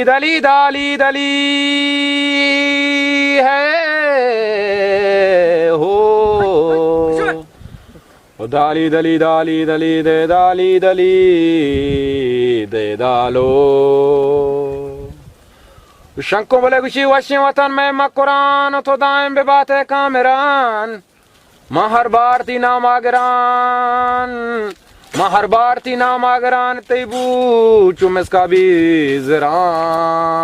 دلی دالی دلی ہے ہو۔ او دالی دلی دالی دلی دے دالی دلی دے دالو۔ شنکو بلے گوشی وشیں وطن مئے مکران، تو دائم بہ بات ئے کامران۔ ما ہر بار تئی نام آگران، ما ہر بار تئی نام آگران، تئی بو چو مسکا بی زران۔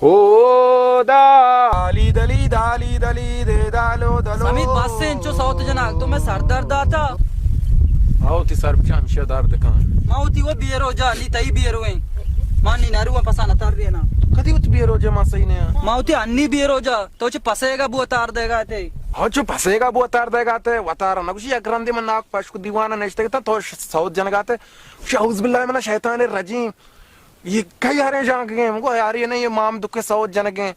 او دالی دلی دالی دلی دے دالو دلو۔ سمید بس انچو سوت جناگ، تو میں سر درد داتا۔ آو تی سر بچا ہمشہ درد کن۔ ما ہوتی وہ بیرو جا، نی تئی بیرو ہیں۔ ما نی نرو پسا نتر رینا۔ کدی وت بیرو جا ما صحیح نیا۔ ما ہوتی انی بیرو جا۔ تو چہ پسیگا بو تار دیگا تے۔ ہاں، چو پسیگا بو تار دیگا تے، وتارا نہ گوشی، یک رندے من ناک پشک دیوانا نشتگ اتاں، تو ش-، سوت جنگا تے۔ گوشی، اعوذ باللہ من الشیطان الرجیم۔ یہ کئی ہریں جانگ گئے؟ مگو یار، یہ نہیں، یہ مام دکے سوت جنگیں۔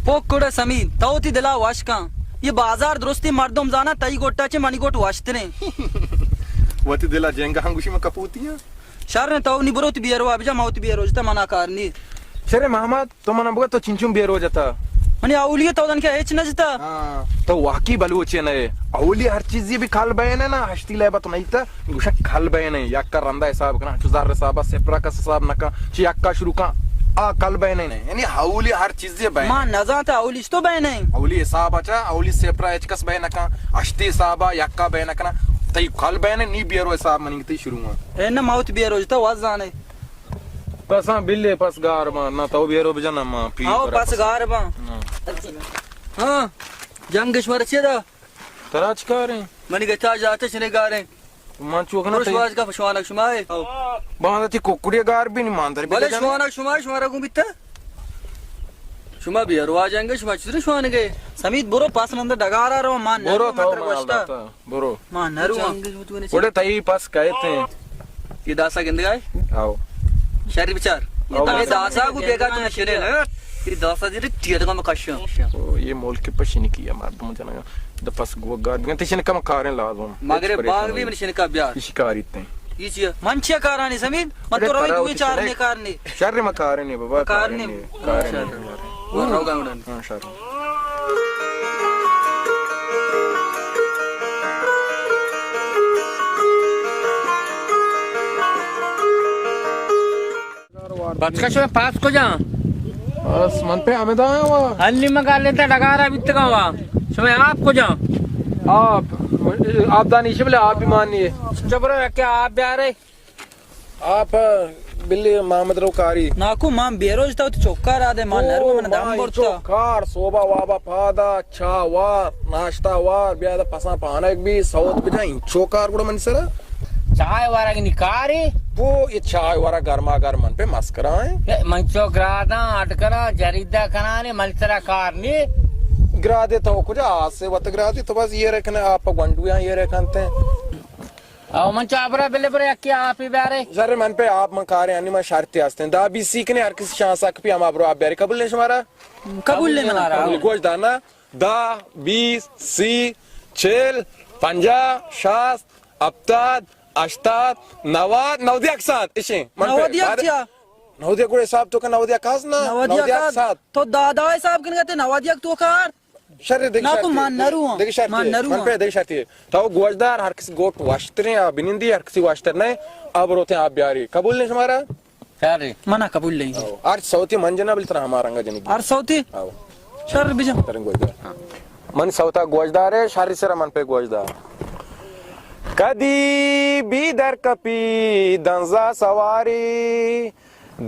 پوک کڑے سمیر، تو تی دلا وش کن۔ یہ بازار درستی مردم زانا، تئی گوٹا چہ منی گوٹ وشتریں۔ وتی دلا جنگا ہم گوشی من کپوتی ہاں۔ شر، تو نی برو تی بیرو، ابجا ما تی بیرو جتا منا کار نی۔ شر محمد، تو منا بگو تو چنچون بے روج اتا؟ منی اولی تو دن کہ ہچ نہ جتا۔ ہاں۔ تو واقعی بلوچے نہ ئے۔ اولی ہر چیزی بھی کل بین ہے نا، ہشتی لیبا تو نہیں تا، گوشا کل بین ہے، یکا رندا حساب کنا، چو زر حسابا، سپرا کس حساب نہ کن، چی یکا شروع کن، آ کل بین ہے۔ یعنی اولی ہر چیزی بین۔ ما نزانتا اولیش تو بین ہے۔ اولی حسابا چا، اولی سپرا ہچ کس بین نہ کن، ہشتی حسابا یکا بین کنا، تئی کل بین ہے، نی بیرو حساب منی تئی شروع ہاں۔ اے نہ موت بیرو جتا وزانے۔ پساں بلے پس گار باں، نہ تو بیرو بجن، نہ ما پیر آؤ برا پس پساں۔ گار باں۔ ہاں۔ ہاں، جنگ شمار چے دا؟ ترا چ کاریں؟ منی گتا جاتے چنے گاریں۔ من چوک نہ برو تئی۔ شواز کا شوانک شما ہے۔ آؤ۔ باندہ تی ککڑی گار بھی نہیں ماندر بھی بلے بجن۔ شوانک شما ہے، شما را گوں بیتا۔ شما بیرو آ جنگ، شما چطور شوانگے؟ سمید برو پس نند ڈگارا رو، مان برو نہ تو متر من گوشتا۔ اللہ تا۔ برو۔ ما نرواں۔ گڑا تئی پس کئیت ایں۔ یہ داسا گندگا ہے؟ آؤ۔ شری بچار۔ آؤ۔ یہ داسا کو بیگا تو نشنے نا۔ یہ داسا جی ٹیٹ کا مکشاں۔ او، یہ ملک پشین کیا مردم جنگا۔ د پس گو گار بگن تشن کم کاریں لازم۔ مگر باغ بھی من شنکا بیار۔ شکاری تے۔ یہ چیئے؟ من چیا کارانی سمید؟ من تو روی دوی چار نے کارنی۔ شر ما کارنی بابا، کارنی۔ کارنی۔ کارنی۔ ہاں، شر۔ بچکا شما پاس کجا؟ بس من پہ ہمدا آں وا۔ انی من گالے تا ڈگارا بیتگا وا۔ شما آپ کجا؟ آپ، آپ دانی شبلے آپ بھی مانی۔ چبرو کہ آپ بیارے۔ آپ بلی محمد رو کاری۔ ناکو مان بیروج تا وتی چوکا را دے، مان نرو من دم برتا۔ چوکار صوبہ وابا پادا چاہ وار، ناشتہ وار، بیا دا پساں پانک بی، سوت بجا، انچو کار گڑا منی سرا۔ چاہ وارگ نی کاری؟ بو، یہ چاہ وارگ گرما گرم من پہ مسکرائیں۔ من چو گراداں اڈ کنا، جریدہ کنانے، من سرا کار نی۔ گرادے تو کجا آسے وت گرادے تو بس یہ رکھنے آپ گونڈویاں یہ رکھنتے۔ او من چا برا بلے برا یکی آپی بیارے۔ زر من پہ آپ من کارے انی من شرطی ہستیں۔ دا بیس سی کنے ہر کسی شانس حق پی ہما برو آپ بیارے۔ قبول نہیں شمارا؟ قبول نہیں منا۔ قبول گوش دانا۔ دا، بیس، سی، چل، پنجاہ، شاست، ہپتاد، ہشتاد، نود، نود یک ساعت اشیں۔ من پہ نود یک بعد چیا؟ نود یک گڑا حساب تو کا نود یک ہست نا؟ نود یک نود یک ساعت۔ تو دادا حساب کن گتے نود یک تو کار؟ شر دگہ ناکو شرطی۔ من نرواں۔ دگہ شرطی۔ من نرواں۔ من پہ دگہ شرطی۔ تو گوشدار ہر کسی گوٹ واشتریں آ بنندی ہر کسی واشتر نہ آ بروتیں آپ بیاری۔ قبول نہیں شمارا؟ شر۔ منا قبول نہیں۔ او، ہر سوتی من جنا بل ترا ہما رنگا جنگی۔ ہر سوتی؟ او۔ شر بجا۔ ترن گوشدار۔ ہاں۔ من سوتا گوشدار ہے، شر سرا من پہ گوشدار۔ کدی بی در کپی دنزا سواری،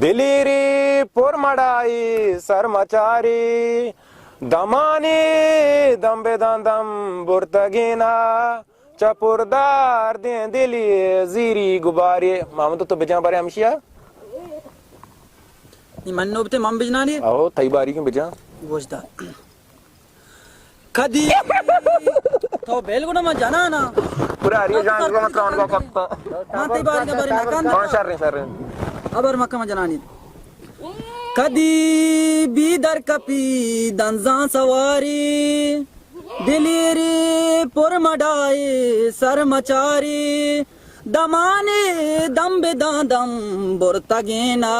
دلیری پر مڑائی سرمچاری، دمانی دم بدان دم برتگینا، چہ پردار دیں دلی زیری گباری۔ محمد تو بجان بارے ہمشیا؟ نی من نوبتے من بجنانی؟ او، تئی باری کن بجان۔ گوشدار۔ کدی تو بیل گڑا من جنانا۔ پورا ہری جان کو من کون کو کپتا۔ من تئی باری کا باری نکان۔ ہاں، شر، شر۔ ابر مکہ من جنانی۔ کدی بی در کپی دنزان سواری، دلیری پر مڈائی سرمچاری، دمانے دم بداں دم برتگینا،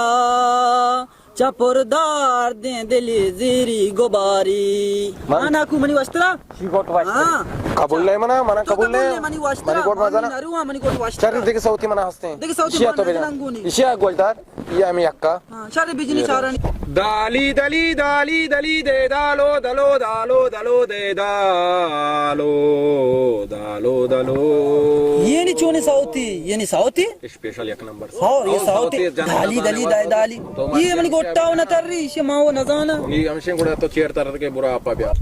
چہ پردار دیں دلی زیری گباری۔ من آ ناکو منی وشترا۔ چی گوٹ وشتر؟ ہاں۔ قبول نہیں منا، منا تو قبول قبول نہیں۔ نہیں، منی وشترا، منی گوٹ منی مزانا۔ نروا، منی گوٹ وشترا۔ شر دیگه صوتی منا ہستیں۔ دیگه صوتی اشیا منا تو بدن۔ جنگونی۔ اشیا گوشدار، یہ ہمیں یکا۔ ہاں، شر بجنی چارانی۔ دالی دلی دالی دلی دے دالو دلو دالو دلو دے دالو دالو دلو۔ یہ نی چونی ساؤتی، یہ نی ساؤتی؟ اسپیشل یک نمبر۔ ہاں، یہ او ساؤتی۔ ساؤتی جنگ دالی دلی دالی دے دالی۔ تو یہ منی گوٹا و نہ تر رہی، اسے ماں و نزانا۔ یہ ہمشیں گوڑا تو چیر تر کے برا آپا بیا۔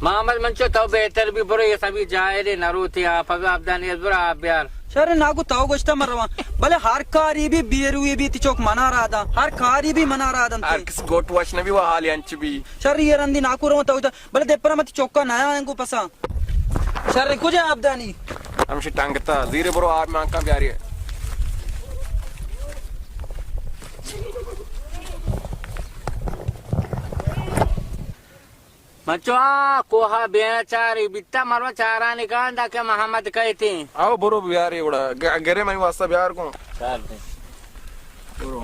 محمد منچو تو بہتر بھی برو، یہ سبھی جاہل ہے، نروتی آپا بیا، آپ دانی برا آپ بیار۔ شر ناکو تو گوشتا من رواں، بلے ہر کاری بھی بیروی بھی تی چوک منا را داں، ہر کاری بھی منا را داں۔ ہر کس گوٹ وش نبی و حالی انچ بھی۔ شر یہ رندی ناکو رواں تو، بلے دے پر مت چوکا نیا انگو پسا۔ شر کجا آبدانی؟ ہمشی ٹنگتا، زیر برو آپ مانکا بیاری۔ من چو آ کوہ بیا چاری بیتا، مرو چارانی کان دا کہ محمد کہتی۔ آو برو بیاری گڑا، گ-، گرے منی واسطہ بیار کن۔ چار دے۔ برو۔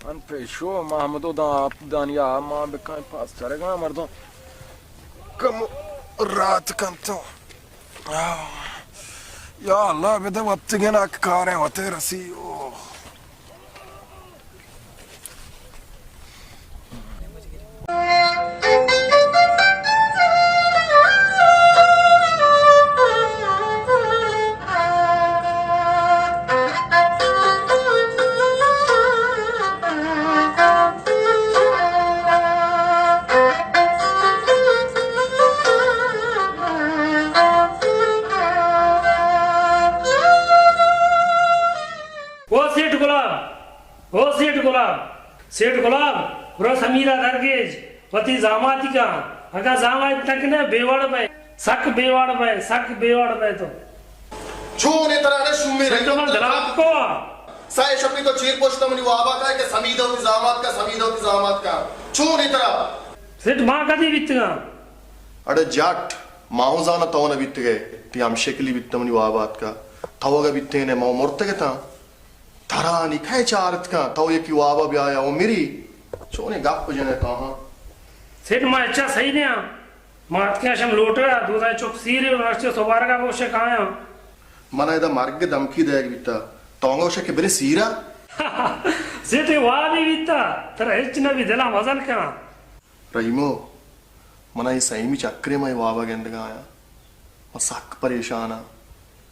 من پیشو محمدو داں آپ دانیا ما بکن پاس چرگا مردم کم رات کنتو۔ آہ۔ یا اللہ، بدہ وپتگین اک کاریں وتے رسی۔ اوہ۔ او سیٹھ گلاب، او سیٹھ گلاب، سیٹھ گلاب، برو سمیرا درگیج، وتی زاماتی کا، اگا زامات تک نے بے وڑ بے، سک بے وڑ بے، سک بے وڑ بے تو۔ چون ء ترا نہ شومیں سیٹھ رحیم گلاب کو؟ سائے شپی تو چیر پوشتا منی وابا کا کہ سمیدہ وتی زامات کا، سمیدہ وتی زامات کا۔ چون ء ترا؟ سیٹھ ما کدی بیتگا؟ اڑے جٹ، ما ہوں زانا تو نہ بیتگے، تی ہم شکلی بیتا منی وابات کا۔ تو اگا بیتینے ما مرتگتاں۔ ترا نی کئے چارت کن؟ تو یکی وابا بیایا و مری۔ چونیں گپ جنے تو ہاں؟ سیٹھ ما اچا صحیح نیاں۔ ما اتکیں شم لوٹگا، دوزائیں چک سیرے و نشتے سوبارگا گوشے کایاں۔ من ادا مرگ دمکی دئیگ بیتا۔ تو انگا گوشے کہ برے سیرا؟ سیٹھ وابی بیتا، ترا ہچ نبی، دلا مزن کن۔ رحیمو، منا اے سئیمی چکرے من اے وابا گندگا آیاں۔ من سک پریشان آں۔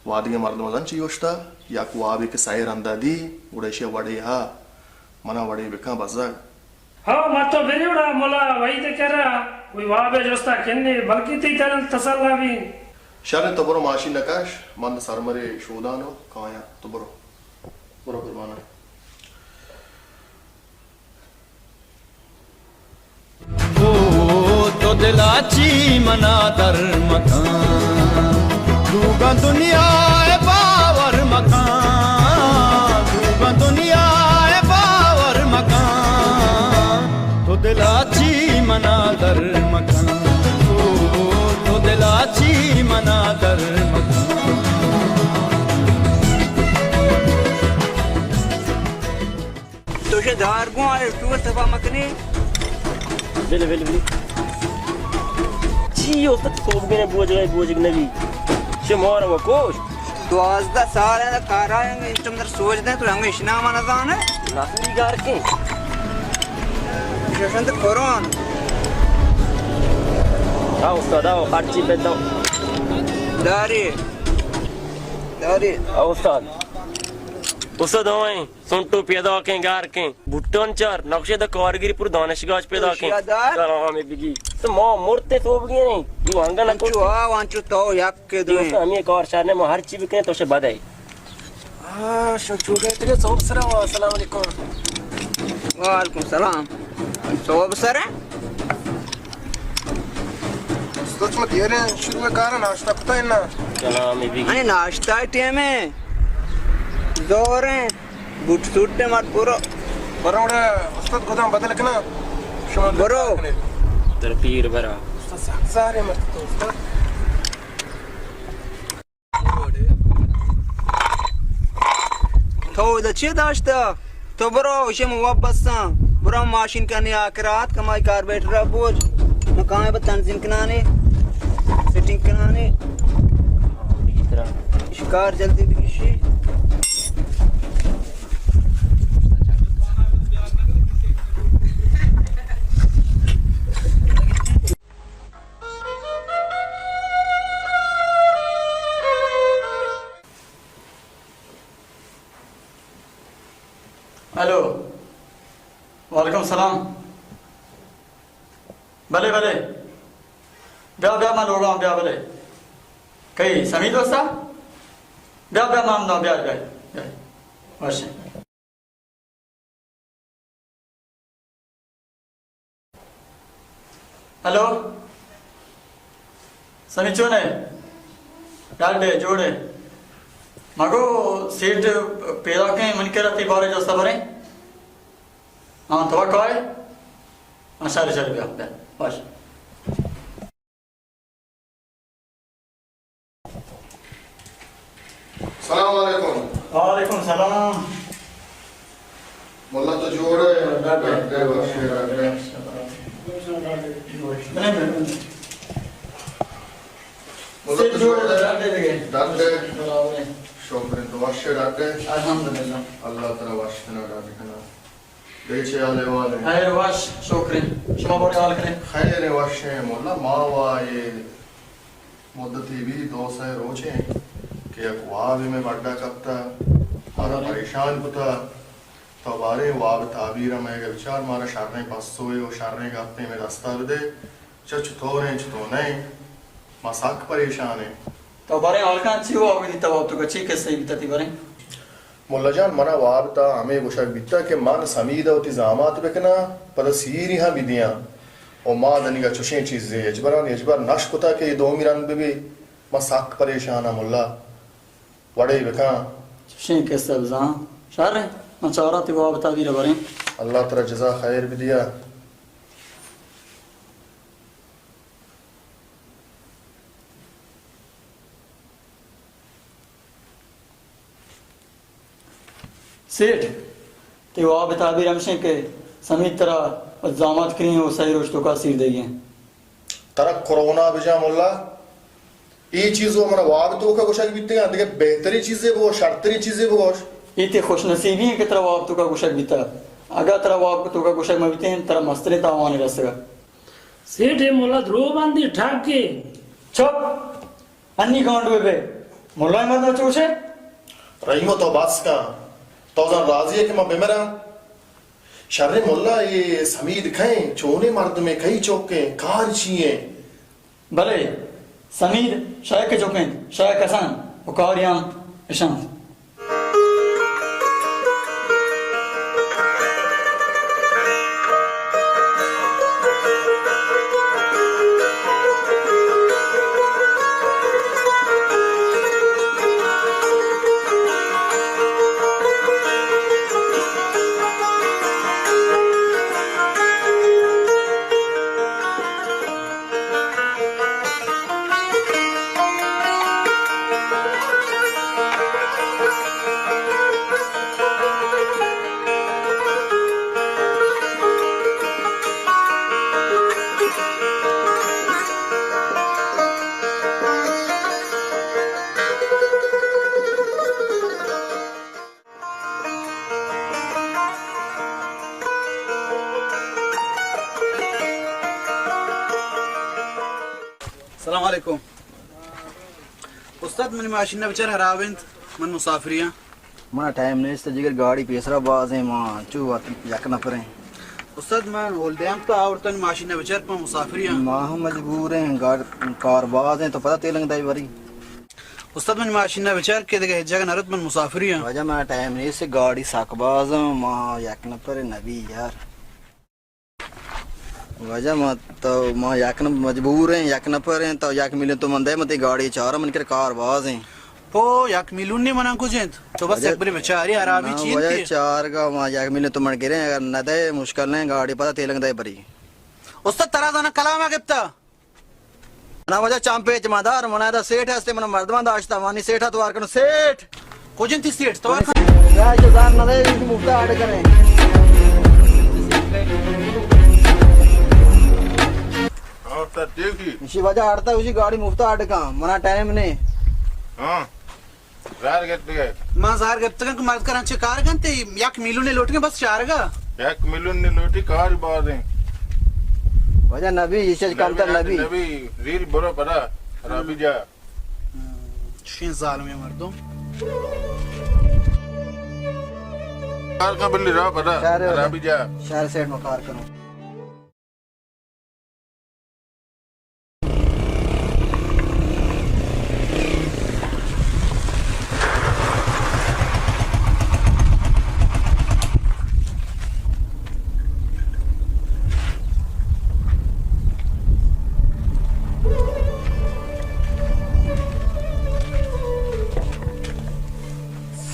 وادگے مردم زن چی گوشتا، یک وابے کہ سئے رندا دی، گڑا ایشی وڑے ہا، منا وڑے بکن بزگ۔ ہو، ما تو بری وڑا ملا وحید کرا، وی وابے جستا کنے، بلکہ تی تن تسلا بی۔ شر، تو برو ماشین نکش، من سرمرے شودانو کایاں، تو برو۔ برو قربانا۔ او تو دلا چی منا در مکن، دوگاں دنیا ء باور مکن، دوگاں دنیا ء باور مکن، تو دلا چی منا در مکن، او تو دلا چی منا در مکن۔ تو شے دار گوں آئے تو صفا مکنے۔ بلے، بلے، بلے۔ چی ہو تک سوب گنے بوجھ گئے، بوجھ نبی۔ شے مور و کوش۔ دوازدہ سال ہے کارا انگے، انچم در سوچ دیں، تو انگے اشنا منا زانے۔ لاسنی گار کے۔ ششنت قرآن۔ آ استاد، آ خرچی پہ دو۔ داری۔ داری۔ آ استاد۔ استاد ہوئیں۔ سنٹو پیدا کیں، گار کیں۔ بھٹان چار، نقشے دا کارگری پور دانشگاہ پیدا کیں۔ ہوشیار دار۔ سلام بگی۔ تو ما مرتے تو بگی نہیں۔ دو ہنگا نہ انچو کو۔ آ، وانچو تو یک کے دو ہیں۔ ہمیں کار شر نے، ما ہر چی بکنے تو شے بدے۔ آ، شو چوکے تیرے سوب سرا، السلام علیکم۔ وعلیکم السلام۔ سوب سرا؟ استاد، شما دیریں شروع کار ناشتہ کتا ہے نا؟ سلام بگی۔ ارے ناشتہ ٹائم ہے۔ زور ہیں۔ بوٹ سوٹ تے مت برو۔ برو وڑا استاد گدام بدل کنا۔ شما برو۔ تر پیر برا۔ استاد سخت زارے مت تو استاد۔ تو ادا چی داشتہ؟ تو برو، اشی من واب بستاں. برو ماشین کنے آکرات، کمائی کاربیٹر بوج. من کائیں بہ تنظیم کنانے، سیٹنگ کنانے. شکار جلدی بگشی. ہیلو. وعلیکم السلام. بلے، بلے. بیا، بیا، من لوگاں، بیا، بلے. کئی، سمی دوستا؟ بیا، بیا، من، بیا، بیا، بیا. وش. ہیلو، سمی چون ئے؟ ڈاڈ ئے، جوڑ ئے؟ مگو سیٹ پیداکیں، من کرا تئی بارے جست بریں. ہاں، تو کائے؟ ہاں، شر، شر، بیا، بیا، باش. السلام علیکم. وعلیکم السلام. ملا تو جوڑ ئے؟ ڈاڈ ئے. ڈاڈ ئے، وش ئے، ڈاڈ ئے. ملا تو جوڑ ئے؟ ڈاڈ ئے دگہ. ڈاڈ ئے. شکر، تو وش ئے، ڈاڈ ئے؟ الحمدللہ. اللہ ترا وش کنا، ڈاڈ کنا. دگہ چے حال احوال ایں؟ خیر وش، شکر ایں. شما بارے حال کنیں؟ خیر ایں، وش ایں. مولا، ما وا اے مدتی بی دو سئے روچ ایں کہ یک وابے مئے بڈا کپتا، مارا بلے. پریشان کتا. تو باریں واب تعبیر ءَ مئیگ ءَ بچار، مارا شریں پسوے و شریں گپے مئے دستا بدے. چہ چطور ایں، چطور نہ ایں؟ ما سک پریشان ایں. تو باریں حال کن، چی واب دیتا، واب تو چی قصہ بیتا تئی باریں؟ ملا جان، منا واب تا ہمے گوشگ بیتا کہ من سمید ءَ وتی زامات بکناں، پدا سیری ہم بدیاں. و ما دنیگا چوشیں چیزے ہچبران ہچبر نشکتا کہ اے دومی رند ببی. ما سک پریشان آں ملا. وڑے بکن. چوشیں قصہ بزاں. شر ایں، من چاراں تئی واب تعبیر ءَ باریں. اللہ ترا جزا خیر بدیا. سیٹھ، تئی واب تعبیر ہمشیں کہ سمید ترا زامات کنی و سئے روچ توکا سیر دئیگی ایں. ترا کرونا بجا ملا، اے چیز و منا واب توکا گوشگ بیتگاں، دگہ بہتریں چیزے بگوش، شرتریں چیزے بگوش. اے تئی خوش نصیبی ایں کہ ترا واب توکا گوشگ بیتا. اگاں ترا واب توکا گوشگ مہ بیتیں، ترا مستریں تاوانے رستگا. سیٹھ، اے ملا دروگ بندی، ٹھگ ایں. چپ! انی گانڈوے بے. ملائے مردم چوشے؟ رحیمو تو بس کن. تو زان راضی ئے کہ من بمراں؟ شریں ملا، اے سمید کئے ایں؟ چونیں مردمے؟ کئی چک ایں؟ کار چی ایں؟ بلے، سمید شئیک ءِ چک اِنت، شئیک ءِ کس اَنت ءُ کاریاں اِش اَنت. السلام علیکم. استاد، منی ماشین ءَ بچار، خراب اِنت، من مسافری آں. منا ٹائم نیست جگر، گاڑی پیسرا باز ایں، ما چو وت یک نفر ایں. استاد، من ہولدیم تو آورتن ماشین ءَ بچار، پہ مسافری آں. ما ہم مجبور ایں، گاڑ-، کار باز ایں، تو پدا تیلنگ دائی بری. استاد، منی ماشین ءَ بچار کہ دگہ ہچ جاگہ نہ روت، من مسافری آں. واجہ، منا ٹائم نیست، گاڑی سک باز ایں، ما یک نفر نبی یار. واجہ، ما تو، ما یک نفر مجبور ایں، یک نفر ایں، تو یک میلیون تومن دے، من تئی گاڑی چاراں، من کر کار باز ایں. پو، یک میلیون نی منا کجا اِنت؟ تو بس واجہ، یک برے بچاری، خرابی نا، چی اِنت؟ واجہ، چارگا ما یک میلیون تومن گریں، اگر نہ دے، مشکل نہ ایں، گاڑی پدا تیلنگ دے بری. استاد، ترا زانا کلام ءَ گپتا. نا واجہ، چم پیچ مدار، منا ادا سیٹھ ہستے، منا مردمان داشتا، مانی سیٹھ ءَ توار کنو، سیٹھ. کجا اِنت تئی سیٹھ؟ توار کن. یا چہ زان نہ دے، ایشی مفتا اڈ کریں۔ ہاں، تو دیکھی۔ ایشی وجہ اڈتا، ایشی گاڑی مفتا اڈ کن، منا ٹائم نہیں۔ ہاں۔ زار گپتگ ئے؟ ما زار گپتگ کہ مرد کرا چہ کار کنت، یک میلیون لوٹگیں بس چارگا۔ یک میلیون نی لوٹی، کار بازیں۔ وجہ نبی، ایشی کمتر نبی۔ نبی، زیر برو پدا، رابی جا۔ ہم، چشیں ظالمیں مردم۔ کار کا بلی را پدا، شہر رابی جا۔ شہر سیٹ ما کار کروں۔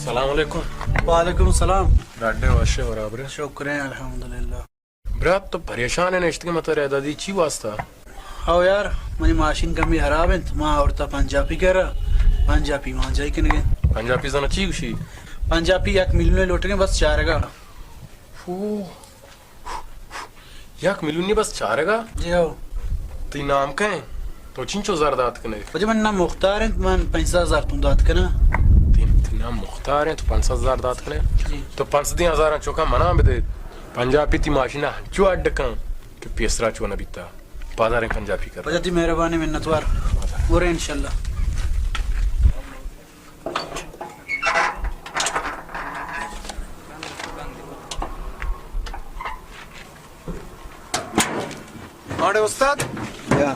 سلام علیکم۔ وعلیکم السلام۔ ڈاڈے وشے برابر۔ شکر ایں، الحمدللہ۔ برات، تو پریشان ئے، نشتگے متو رہ دادی، چی واسطہ؟ ہو یار، منی ماشین کمی خراب انت، ما آورتا پنجاپی کرا، پنجاپی ما جائی کنگے۔ پنجاپی زانا چی گوشی؟ پنجاپی یک میلیون لوٹگے بس چارگا۔ ہو، یک میلیون نی بس چارگا؟ جی ہو۔ تی نام کئے؟ تو چنچو زر دات کنے؟ وجہ من نام مختار انت، من پنچ سد ہزار تون دات کنا۔ تی، تی نام مختار انت، تو پنچ سد ہزار دات کنے؟ جی۔ تو پنچ سد ہزار چوکا منا بدے۔ پنجاپی تی ماشینا چو اڈ کن کہ پیسرا چو نہ بیتا۔ بازاریں پنجاپی کر۔ وجہ تی مہربانی، منتوار۔ اور انشاءاللہ۔ آڑے استاد؟ یا۔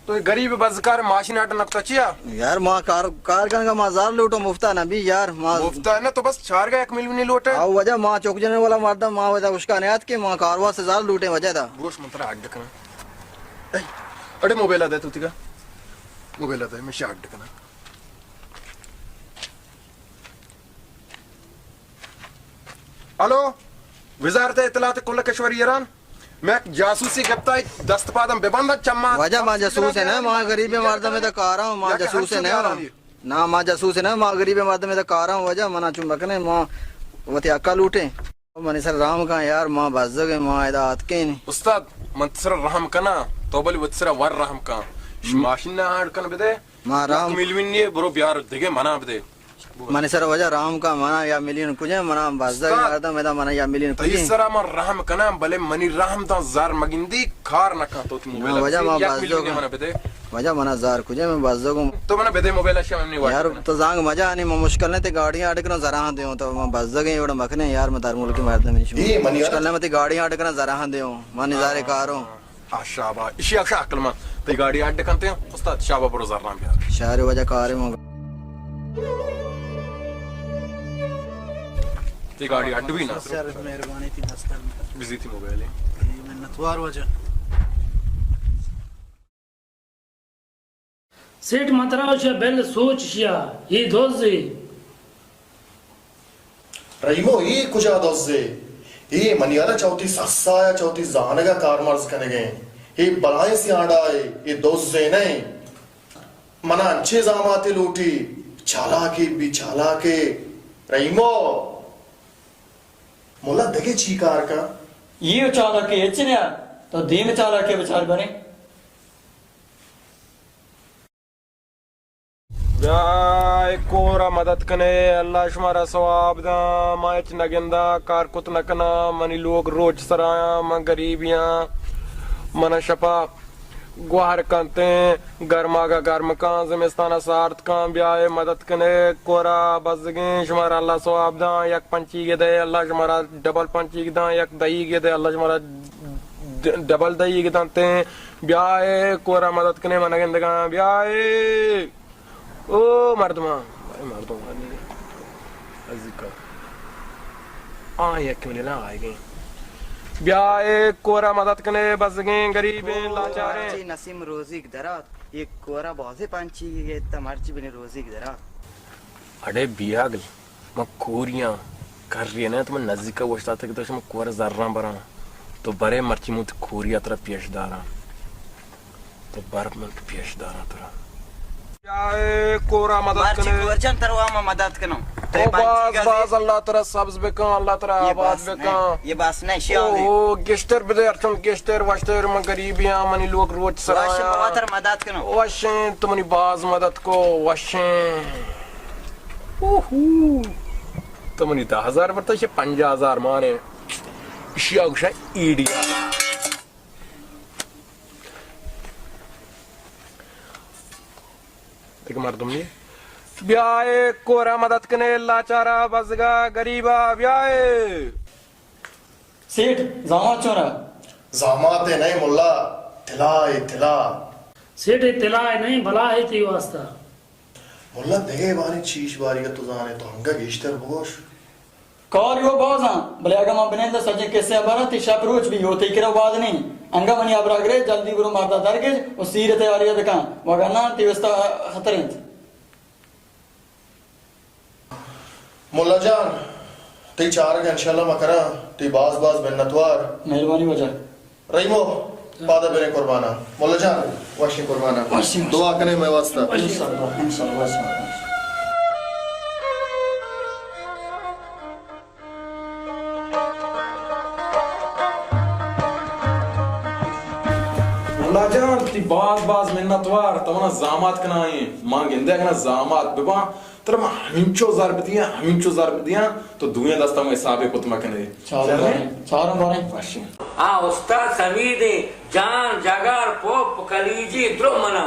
تو اے غریب بزکار ماشین اڈ نکتا چیا؟ یار، ما کار، کار کنگا، ما زار لوٹو، مفتا نہ بی یار، ما مفتا نہ، تو بس چارگا یک میلیونی لوٹے۔ او وجہ ما چوک جنے والا مردم، ما وجہ اشکا نیات کہ ما کار واسطے زار لوٹے وجہ دا۔ گوش من ترا اڈ کنا۔ اے، اڑے موبائل دے تو تیگا۔ موبائل دے، میں شاٹ کنا۔ ہلو، وزارت اطلاعات کل کشور ایران، میں جاسوسی گپتا، دست پادم ببند چما۔ واجہ ما جاسوس نہ، ما غریب مردم تا کاراں، ما جاسوس نہ۔ نا، ما جاسوس نہ، ما غریب مردم تا کاراں، واجہ منا چون بکنے، ما وتی حقا لوٹیں۔ منی سر رحم کن یار، ما بزگ ایں، ما ادا آتکیں۔ استاد، من تسر رحم کنا، تو بلی وتی سر ور رحم کن۔ ماشین نہ اڈ کن بدے۔ ما رحم یک میلیون نیے، برو بیار دگہ منا بدے۔ منی سر واجہ رحم کن، منا یا میلیون کجے، منا بزگ استاد، مردم ادا، منا یا میلیون تئی کجے۔ سرا من رحم کناں، بلے منی رحم داں زر مگندی، کار نہ کن تو تی موبائل۔ واجہ ما یک میلیون بزگ منا بدے۔ واجہ منا زر کجے، من بزگ اوں۔ تو منا بدے موبائل، اشیا منی واٹ یار، کن۔ تو زانگ مجا نی، من مشکل نہ تے گاڑیاں اڈ کنوں زراں دیوں، تو من بزگ ایں، وڑ مکنے یار، من در ملک مردم نشوں۔ اے منی یار۔ مشکل نہ، من تے گاڑیاں اڈ کنوں زراں دیوں، من نظارے کاروں۔ آ، شابا، اشی اکشا عقل من۔ تئی گاڑی اڈ کنتے ہیں، استاد، شابا برو زراں بیار۔ شہر وجہ کارے مو۔ تئی گاڑی اڈ بھی نہ۔ سر، مہربانی تئی دستر۔ بزی تئی موبائل ہے۔ اے منتوار وجہ۔ سیٹ مترا شیا بل سوچ شیا، اے دوزے۔ رحیمو، اے کجا دزے؟ اے منی ہیالا چہ وتی سرسایا، چہ وتی زانگا کارمرز کنگیں۔ اے بلائیں سیانڈائے، اے دزے نئیں۔ منا انچیں زاماتے لوٹی، چالاکے بی، چالاکے۔ رحیمو، ملا دگہ چی کار کن؟ اے چالاکے ہچ نیا، تو دیم چالاکے بچار بنے۔ بیا اے کورا مدد کنے، اللہ شمارا ثواب داں۔ ما ہچ نہ گنداں، کار کت نہ کناں، منی لوگ روچ سرایاں، من غریبیاں، من شپا گوہر کنتیں، گرماگا گرم کاں، زمستانا سارت کاں۔ بیا اے مدد کنے، کورا بزگیں، شمارا اللہ ثواب داں۔ یک پنچیگے دے، اللہ شمارا ڈبل پنچیگ داں۔ یک دہیگے دے، اللہ شمارا ڈ-، ڈبل دہیگ دنتیں۔ بیا اے کورا مدد کنے، من گندگاں۔ بیا اے او مردماں، اے مردم ازیکا۔ آ یک منی لا آئیگیں۔ بیا اے کورا مدد کنے، بزگیں، غریبیں، لاچاریں۔ مرچی نسیم روزیگ درات، اے کورا بازیں پنچیگے گیتا، مرچی بنی روزیگ درات۔ اڑے بیاگل۔ من کوریاں، کری نہ تو من نزیکا اوشتاتگ تو شما کور زراں براں۔ تو برے مرچی من وتی کوریا ترا پیش داراں۔ تو بر من پیش داراں ترا۔ یا اے کورا مدد مرچی کنے۔ کور جان ترا ما مدد کنوں۔ او باز باز، اللہ ترا سبز بکن، اللہ ترا آباد بکن۔ یہ بس نہ، یہ بس نہ، شی او، آوری۔ او، گیشتر بدے، ارچم گیشتر، وشتر، من غریبی آں، منی لوگ روچ سرا وش آں۔ بابا تر مدد کنو۔ وشیں، تو منی باز مدد کو، وشیں۔ اوہو۔ تو منی دہ ہزار برتا، شے پنجاہ ہزار مانے۔ اشی آگوشا ایڈیا۔ دگہ مردم نیے۔ بیائے کورا مدد کنے، لاچارا، بزگا، غریبا، بیائے۔ سیٹھ، زامات چون ء؟ زامات ء نئے ملا، تلا ء تلا۔ سیٹھ، اے تلا ء نئے، بلا ء تئی واسطہ۔ ملا، دگہ باریں چیش باریگ ء تو زانے، تو انگہ گیشتر بگوش۔ کار یو بازاں، بلے اگاں من بننداں سجیں کسے ء براں، تئی شپ روچ بی، یو تئی کرا واد نیں۔ انگہ منی ہبرا گرے، جلدی برو مردا درگیج و سیر تیاری ء بکن، وگرنہ تئی وستا خطر انت۔ ملا جان، تئی چارگ انشاءاللہ ما کراں، تئی باز باز منتوار۔ مہربانی واجہ۔ رحیمو، پادا بریں قربانا۔ ملا جان، وشیں قربانا۔ وشیں۔ دعا کنے مئے واسطہ۔ وشیں۔ انشاءاللہ، انشاءاللہ، وشیں۔ ملا جان، تئی باز باز منتوار، تو منا زامات کنائیں، ما گندے اگنا زامات بباں، ترا ما ہمینچو زر بدیاں، ہمینچو زر بدیاں، تو دوئیں دستا ما حسابے کت مکنے۔ چاروں باریں، چاروں باریں۔ وشیں۔ آ استاد سمیدیں جان، جگر، پپ، کلیجی، درو منا۔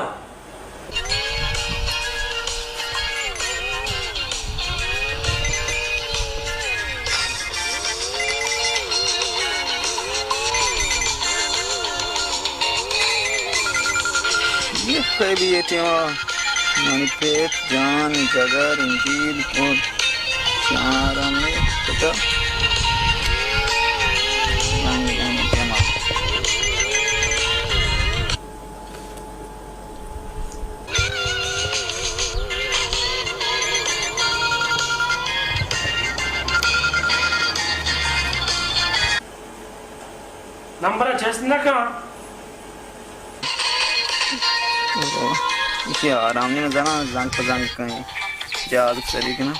یہ خیلی یہ ٹیما منی پیت جان جگر انجیل کن چارمی کتا۔ نمبر چست نہ کن۔ اوہ، ایشی آرام نہیں زنا، زنگ پہ زنگ کہیں۔ جاگ سری کنا۔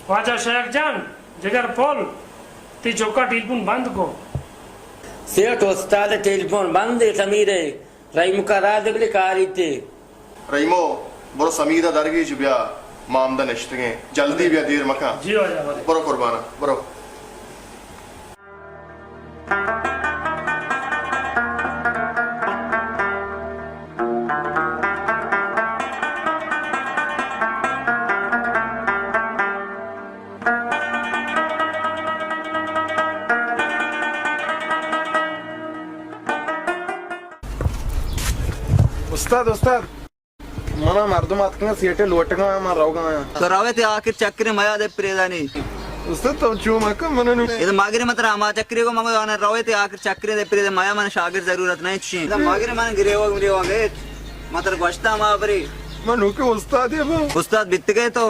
واجہ شیخ جان، جگر پول، تی چوکا ٹیلیفون بند کو۔ سیٹھ استاد ٹیلیفون بند ہے، سمیرے۔ رحیمکا راہ دے بلے کاری تے۔ رحیمو، برو سمیدا درگیج بیا، ما ہمدا نشتگیں۔ جلدی بیا، دیر مکن۔ جی واجہ، بلے۔ برو قربانا، برو۔ استاد، استاد، منا مردم آتکگاں، سیٹے لوٹگاں، من روگاں۔ تو روے تے آخر چکرے میا دے پریدانی۔ استاد، تو چو مکن، من نو۔ اے تو مگرے من ترا ہما چکرے کو مگو آنا، روے تے آخر چکرے دے پریدے، میا من شاگرد ضرورت نہیں چشیں۔ اے تو مگرے من گریوگ مریوگ ہے، من ترا گوشتا ما برے۔ من نوکے استاد ہے با۔ استاد بیتگے تو۔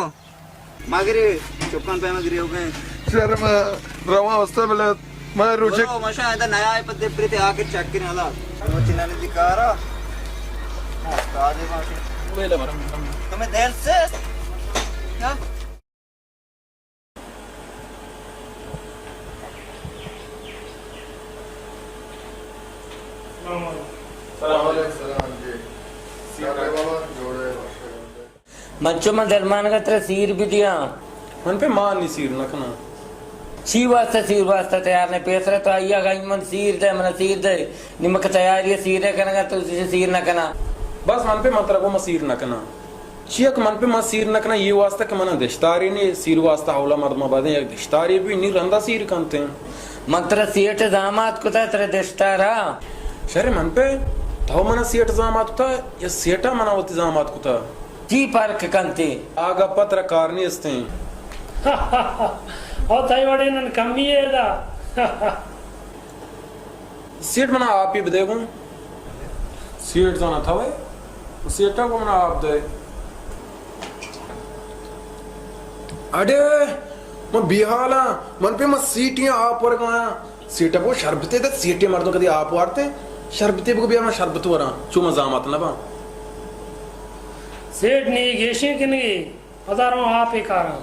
مگرے چکان پیما گریوگیں۔ شر ما رواں استاد بلے۔ ما روچے برو، مشا ادا نیا پد دے پریتے آ کے چیک کریں حالا۔ وہ چنانی دی کارا۔ استاد ہے ماشی۔ تمہیں دل سے۔ کیا؟ السلام علیکم۔ سلام علیکم۔ سلام جی۔ سلام بابا، جوڑے، ماشاءاللہ۔ من چو من درمانگا ترا سیر بدیاں۔ من پہ مان نی سیر نہ کناں۔ چی واسطہ سیر واسطہ تیار نہ؟ پیسرا تو آئی آگا من سیر دے، من سیر دے۔ نی مکہ تیاری سیر کنگا تو سیر نہ کناں۔ بس من پہ من ترا گو من سیر نہ کناں۔ چیا کہ من پہ من سیر نہ کناں، یہ واسطہ کہ من دشتاری نی سیر واسطہ اولا مردم آبادیں یک دشتاری بھی نی رندا سیر کنتے۔ من ترا سیٹ زامات کتا ترا دشتارا۔ شر من پہ تو منا سیٹ زامات کتا یا سیٹا منا وتی زامات کتا؟ چی فرق کنتے؟ آ گپ ء ترا کار نیستیں۔ او تئی وڑے نن کمی اے دا۔ سیٹ منا آپی بدے گوں۔ سیٹ زانا تھا وے۔ سیٹا کو منا آپ دے۔ اڑے، من بیحالاں، من پہ من سیٹیاں آپ ورگاں۔ سیٹا بگو شربتے دے، سیٹے مردم کدی آپ وارتے، شربتے بگو بیا من شربت وراں، چو من زامات نہ باں۔ سیٹھ نی گیشیں کنگی، پدا رواں آپے کاراں۔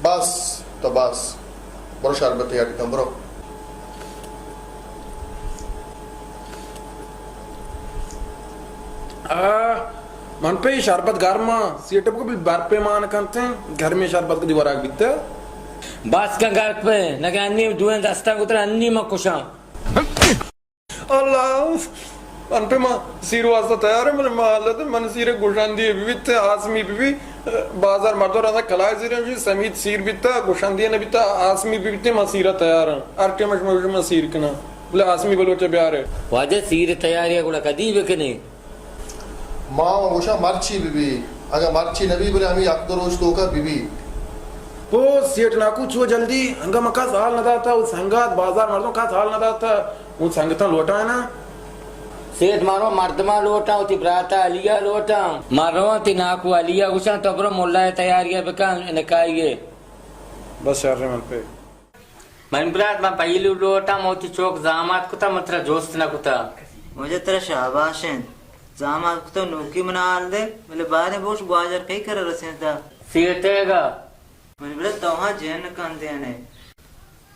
بس تو بس، برو شربتے اڈ کن، برو۔ آ، من پہ شربت گرم آں، سیٹھ بگو بل برپے مان کنت، گرمیں شربت کدی وراک بیتہ۔ بس کن گرک پہ، نگہ انی دوئیں دستاں گتر انی من کشاں۔ اللہ! من پہ ما سیر واسطہ تیار ایں، من ما حالت، من سیر گوشندی بہ بیت، آسمی بہ بی، بازار مردم رندا کلائے زیریں، جی سمید سیر بیتا، گوشندی نہ بیتا، آسمی بہ بیت، ما سیرا تیار ایں۔ ہر ٹائم شما گوشے ما سیر کناں، بلے آسمی بلوچ بیارے۔ واجہ سیر تیاری گڑا کدی بکنے؟ ما گوشاں مرچی بہ بی، اگاں مرچی نہ بی، بلے ہمیں یک دو روچ توکا بہ بی۔ او سیٹھ ناکو چو جلدی، انگا من کس حال نہ داتا، او سنگت بازار مردم کس حال نہ داتا۔ اوں سنگتاں لوٹائیناں۔ سیٹھ، ما رو مردماں لوٹاں، وتی براتا علی ءَ لوٹاں۔ ما رواں تئی ناکو علی ءَ گوشاں، تو برو ملا ءِ تیاری ءَ بکن نکاحی ءِ۔ بس شر، من پہ۔ من برات، من پہلو لوٹاں، من وتی چوک زامات کتا، من ترا جست نہ کتا۔ واجہ ترا شاباش انت۔ زامات کتا نوکی منا حال دے، بلے باریں بوش گواجر کئی کرا رسینتا؟ سیٹھ ءِ گا۔ منی برات، تو ہاں جن کندین ئے۔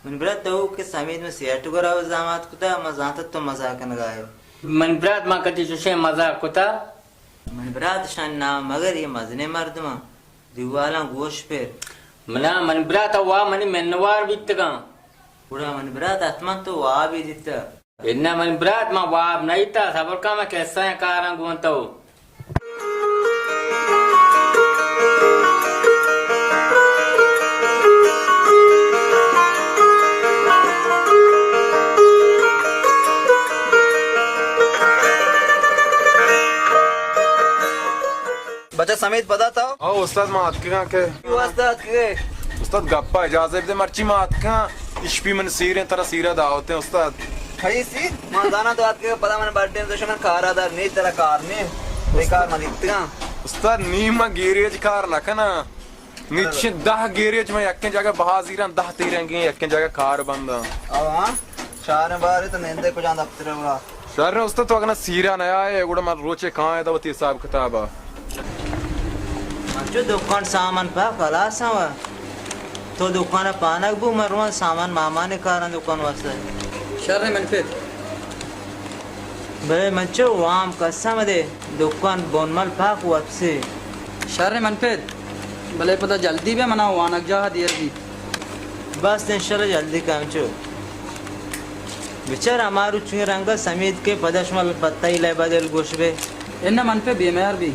منی برات، تو کہ سمید من سیٹھ گورا زامات کتا، من زانتا تو مزاک کنگا ئے۔ منی برات، من کدی چوشیں مزاک کتا؟ منی برات، شان نام مگر، یہ مزنیں مردماں، دیوالاں گوش پر۔ منا، منی برات، وا منی منوار بیتگاں۔ گڑا منی برات، حتماً تو وابی دیتا۔ اناں منی برات، ما واب نہ دیتا، صبر کن، من کسہ ءِ کاراں گون تو۔ بچہ سمید پدا تو؟ او استاد، ما اتکگاں کہ۔ واسطہ اتکگے؟ استاد گپا اجازت بدے، مرچی ما اتکاں، اشپی من سیریں، ترا سیرا دعوتیں استاد۔ کئی سیر؟ ما زاناں تو اتکگے، پدا من بڈے تو شمن کارا دار نی، ترا کار نی، بیکار من اتکاں۔ استاد، نی ما گیریج کار نہ کناں۔ نی چشیں دہ گیریج من یکیں جاگہ بہا زیراں، دہ تیرنگیں یکیں جاگہ کار بنداں۔ او ہاں، شہر بارے تو نندے کجا دفتر گڑا؟ شر استاد، تو اگاں سیرا نیائے، گڑا من روچے کائیں دا وتی حساب کتابا۔ من چو دکان سامان پاک خلاص ہوا۔ تو دکان پانک بو، من رواں سامان مامان کاراں دکان واسطہ۔ شر من پہ۔ بلے من چو وام کسا مدے، دکان بنمل پاک وپسی۔ شر من پہ۔ بلے پدا جلدی بیا، منا وانگجاہ دیر بی۔ بس انشاءاللہ جلدی کم چو۔ بچار ہما روچیں رنگ سمید کے پدا شما بے پتہ ای لیبا دل گوش بے۔ اناں من پہ بے مہر بی۔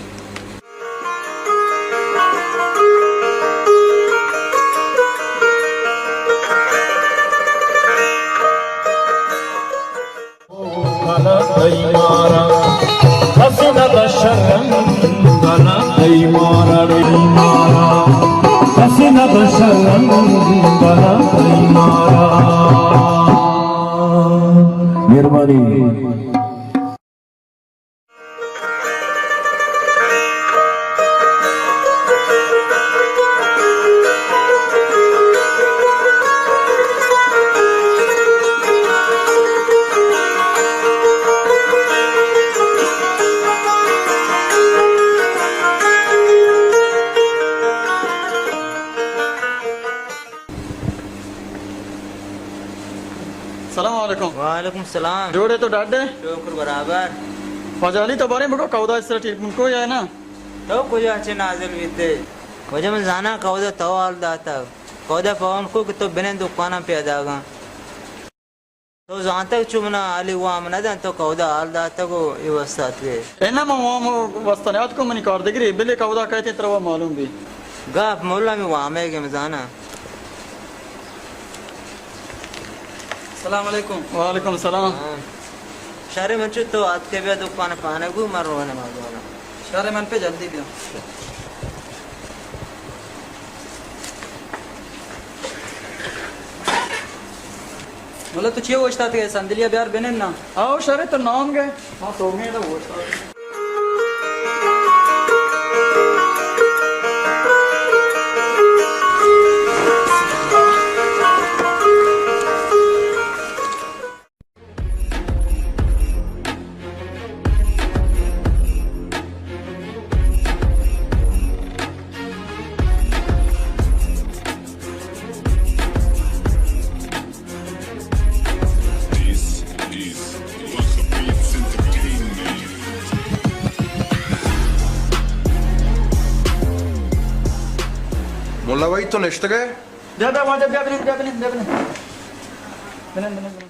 مہربانی۔ سلام علیکم۔ وعلیکم سلام۔ جوڑ ئے تو ڈاڈ ئے؟ شکر برابر۔ واجہ علی، تو باریں بگو، کہودا اس طرح ٹیلیفون کو یا نا؟ تو کجا چہ نازل بیتے؟ واجہ من زاناں کہودا تو حال داتا۔ کہودا فون کو کہ تو بنیں دکاناں پیداگاں۔ تو زانتگ چو منا حالی وام نہ دنت، تو کہودا حال داتگ و اے واسطہ اتکے؟ اے نہ، من وام واسطہ نیاتکوں، منی کاردگرے، بلے کہودا کئیت ترا وا معلوم بی۔ گپ ملا ہمے وامے کہ من زاناں۔ السلام علیکم۔ وعلیکم السلام۔ ہاں۔ شر من چو تو اتکے بیا دکان پانگ بو، من رواں نماز والا۔ شر من پہ جلدی بیا۔ ملا تو چے اوشتاتگ ئے؟ صندلیا بیار بنند نا۔ آؤ شر، تو نام گئے۔ ہاں، تو گئے تو اوشتاتگ۔ نوئی تو نشتگ ئے؟ بیا، بیا، واجہ، بیا، بنند، بیا، بنند، بیا، بنند۔ بنند، بنند، بنند۔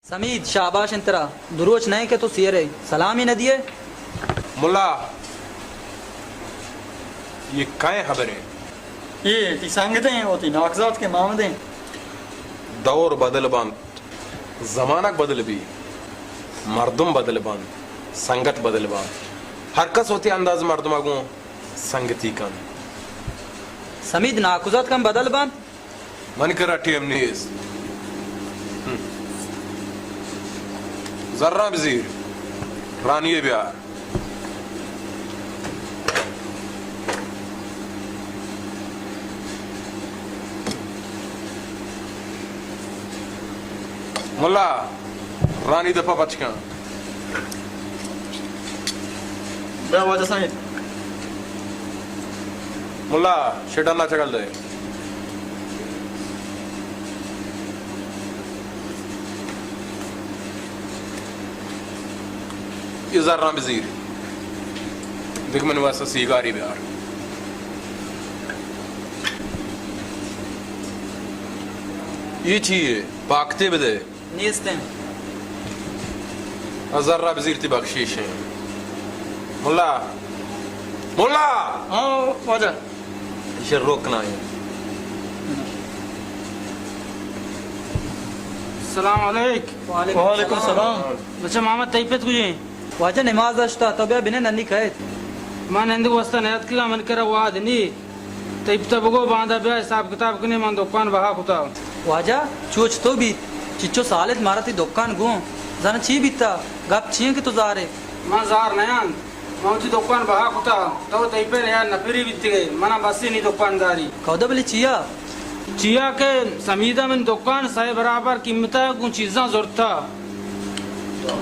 سمید، شاباش انت ترا۔ دو روچ نہ کہ تو سیر ئے، سلامی نہ دیئے۔ ملا، یہ کئے خبر ئے؟ یہ تی سنگت ئے، وتی ناکزات کہ مامد ئے۔ دور بدل بنت، زمانگ بدل بی، مردم بدل بنت، سنگت بدل بنت۔ ہر کس وتی انداز مردم گوں سنگتی کنت۔ سمید، ناکوزاتک ہم بدل بنت۔ منی کرا ٹیم نیست۔ ہم۔ زراں بزیر، رانی ءَ بیار۔ ملا، رانی دپا پچ کن۔ بیا واجہ سائیں۔ ملا، شیٹانا چگل دے۔ یہ زراں بزیر۔ دیکھ منی واسطہ سیگاری بیار۔ یہ چی ئے؟ پاکتے بدے۔ نیست انت۔ ہزار را بزیر تی بخشیش انت۔ ملا۔ ملا! ہاں، واجہ۔ ایشی روک نہ انت۔ السلام علیک۔ وعلیکم وعلیکم السلام۔ السلام۔ بچہ محمد، تئی پت کجے؟ واجہ نماز اشتا، تو بیا بنے ننی کئیت۔ من نندگ واسطہ نیاتکگاں، من کرا واد نی۔ تئی پتا بگو باندا بیا حساب کتاب کنیں، من دکان بہا کتا۔ واجہ، چو چتو بیت؟ چچو سال انت مارا تئی دکان گوں۔ زاناں چی بیتا؟ گپ چی انت کہ تو زار ئے؟ من زار نیاں۔ من وتی دکان بہا کتا۔ تو تئی پت یار نپری بیتگے۔ منا بس نی دکانداری۔ کئودا بلے چیا؟ چیا کہ سمیدا من دکان سئے برابر قیمتا گوں چیزاں زرتا۔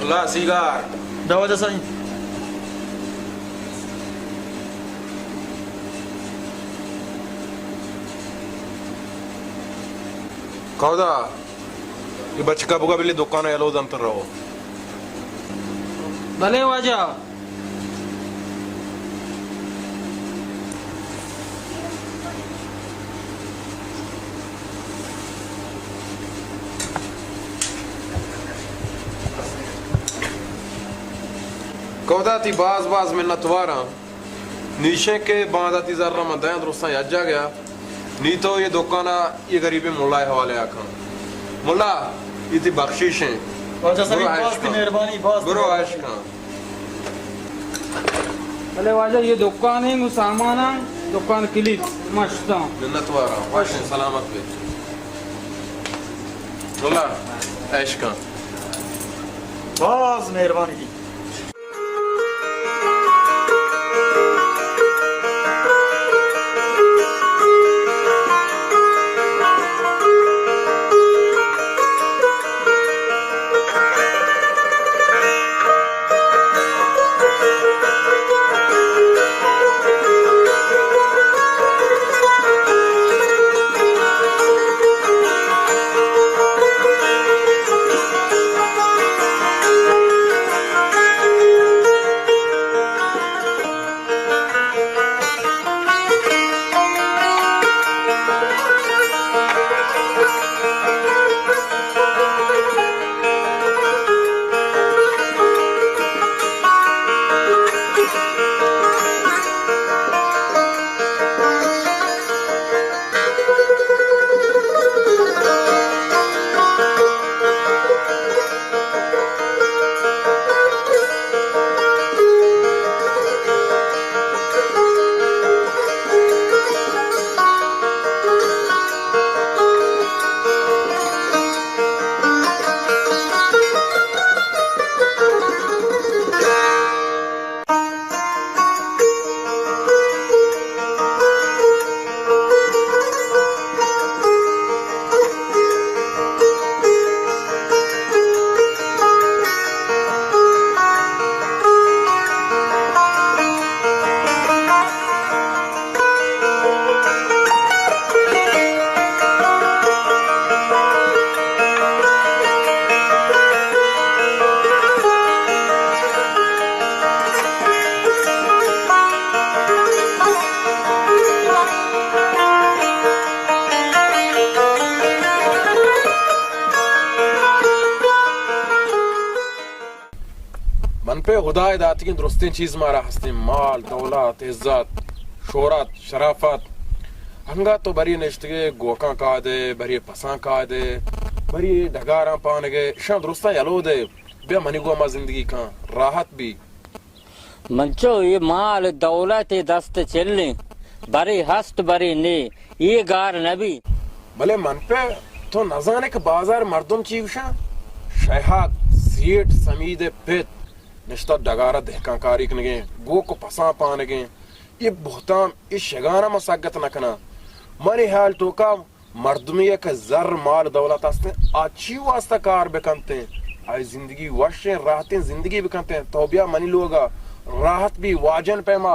اللہ سیگار۔ دوا جا سائیں۔ کئودا، یہ بچکا بگا بلے دکان یلو دنت رو۔ بلے واجہ۔ کئودا، تی باز باز منتواراں۔ نی ایشیں کہ باندا تی زراں من دیاں درستاں یک جاگہا۔ نی تو یہ دکانا یہ غریبیں ملائے حوالے آ کن۔ ملا، یہ تی بخشیش انت۔ واجہ صاحب، برو عیش باز تی کن۔ مہربانی، باز برو مہربانی۔ عیش کن۔ بلے واجہ، یہ دکان انت، گوں ساماناں، دکان کلیت، مشتاں۔ منتواراں، وش انت، سلامت بے۔ ملا، عیش کن۔ باز مہربانی۔ پہ ہدائے داتگیں درستیں چیز مارا ہستیں، مال، دولت، عزت، شہرت، شرافت۔ انگا تو بری نشتگے گوکاں کائے دے، بری پساں کائے دے، بری ڈگاراں پانگے، شاں درستاں یلو دے، بیا منی گو ما زندگی کن، راحت بی۔ منچو، اے مال دولت اے دست چلیں، برے ہست برے نے، اے گار نبی۔ بلے من پہ تو نزانے کہ بازار مردم چی گوشاں؟ شیہک، سیٹ سمید پت نشتہ ڈگارا دہکان کاری کنگیں، گوک و پساں پانگیں۔ اے بہتام، اے شگانا من سگت نکناں۔ منی حال توکا مردمی یک زر مال دولت ہستیں، آ چی واسطہ کار بکنتیں؟ آئی زندگی وشیں راحتیں زندگی بکنتیں۔ تو بیا منی لوگا راحت بی، واجن پیما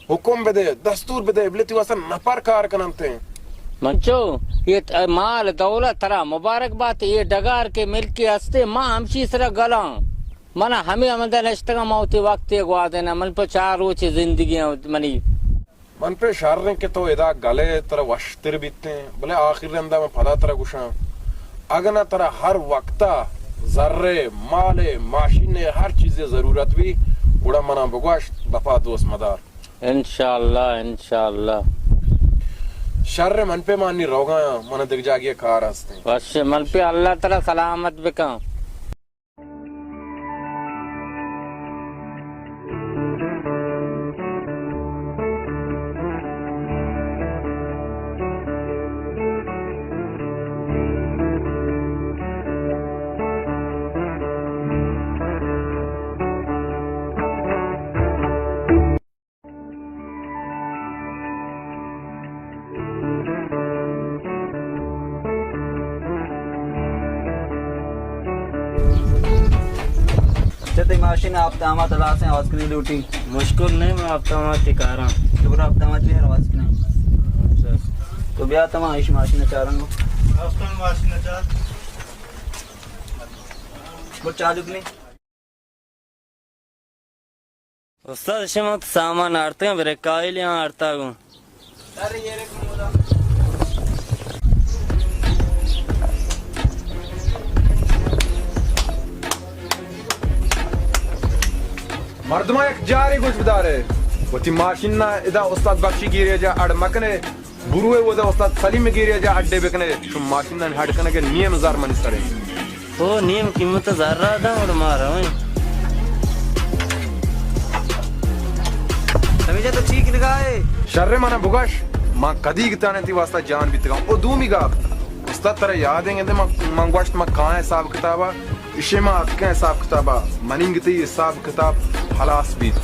حکم بدے، دستور بدے، بلے تی واسطہ نپر کار کننتیں۔ منچو، یہ ت-، مال دولت ترا مبارک بات، یہ ڈگار کے ملکی ہستے، ما ہمشی سرا گلاں۔ من ہمے ہمدا نشتگاں، ما وتی وقتے گوادیناں، من پہ چار روچے زندگی منی۔ من پہ شریں کہ تو ادا گلے ترا وشتر بیتیں، بلے آخر رندا من پدا ترا گوشاں، اگہ نہ ترا ہر وقتا زرے، مالے، ماشینے، ہر چیزے ضرورت بی، گڑا منا بگوش، دپا دوست مدار۔ انشاءاللہ، انشاءاللہ۔ شر من پہ مانی روگاں، من دگ جاگے کار ہستیں۔ وش من پہ اللہ ترا سلامت بکن۔ اچھا، تئی ماشین آپ دامات ہلاس ہیں، آواز کنی لوٹی۔ مشکل نہیں، میں آپ دامات کے کاراں۔ تو برا آپ دامات بھی آواز کنی۔ اچھا۔ تو بیا تما ایش ماشین چارنگو۔ آپ ماشین چار۔ وہ چالو کنی۔ استاد، شما تو سامان آرتگاں، برے کائلیاں آرتا گوں۔ مردماں یک جارے گوش بدارے، وتی ماشین نا ادا استاد بخشی گیرے جا اڑ مکنے۔ بروئے ودا استاد سلیم گیری جا اڈے بکنے، شما ماشینانی ہڈ کنگے نیم زر منی سرے۔ او نیم قیمت زر را داں اور ما رویں۔ سمیجا تو ٹھیک نگاہے۔ شر منا بگش، ما کدی گتانے تی واسطہ جان بیتگاں۔ او دومی گا، استاد ترا یاد ہیں گندے ما، من گوشت ما کائیں حساب کتابا، اشے ما اتکیں حساب کتابا، مننگ تی حساب کتاب خلاص بیت۔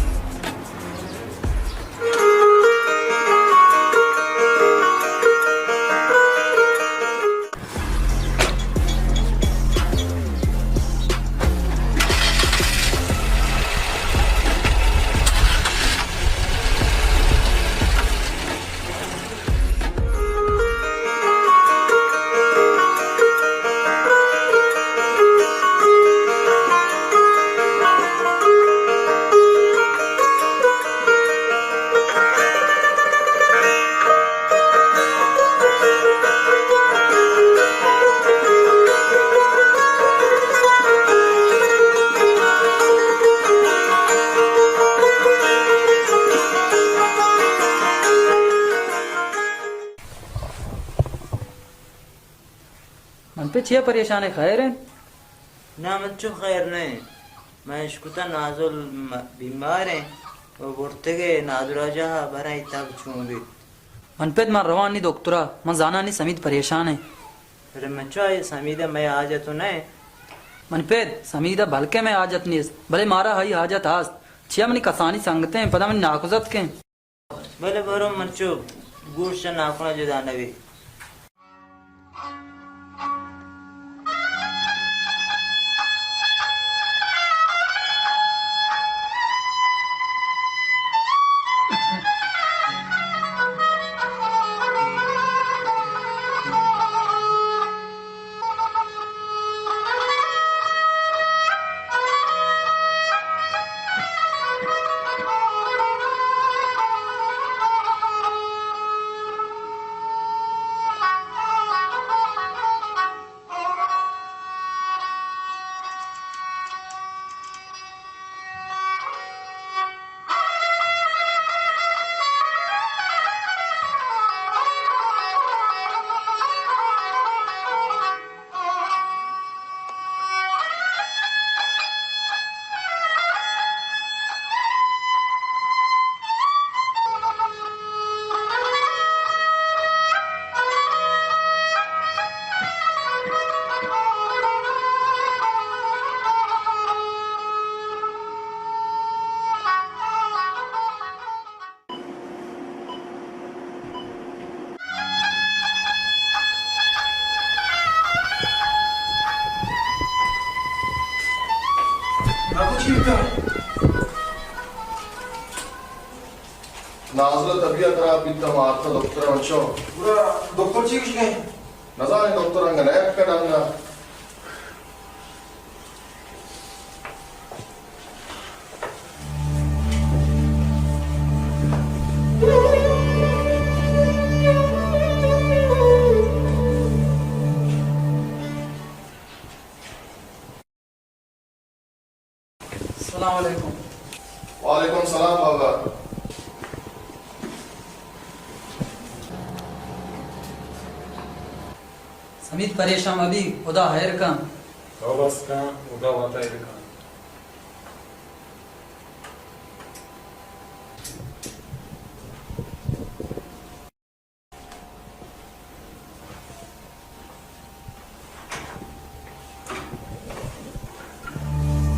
من پہ چیا پریشان ئے؟ خیر انت؟ نہ، من چو خیر نہ۔ من اشکتہ نازل م-، بیمار ہیں و برتگے نادراجہ برای تب چون بیت۔ من پت من روان نی دکترا، من زانانی سمید پریشان ہیں۔ ارے من چو آئی سمیدہ مئے حاجت نہ۔ من پت سمیدہ بلکہ مئے حاجت نیست، بلے مارا ہئی حاجت ہست۔ چیا منی کسانی سنگتیں، پدا منی ناکوزتکیں۔ بلے برو مرچو گوش چہ ناکنا جدا نبی۔ نازل ءِ طبیعت خراب بیت، مارت دکتر ءَ انچو۔ گڑا دکتر چی گوشگ ءَ اِنت؟ نزانیں، دکتر انگہ نیاتکگ ڈن ءَ۔ السلام علیکم۔ وعلیکم السلام بابا۔ سمید، پریشان مبی، خدا خیر کن۔ تو بس کن، خدا وت خیر کن۔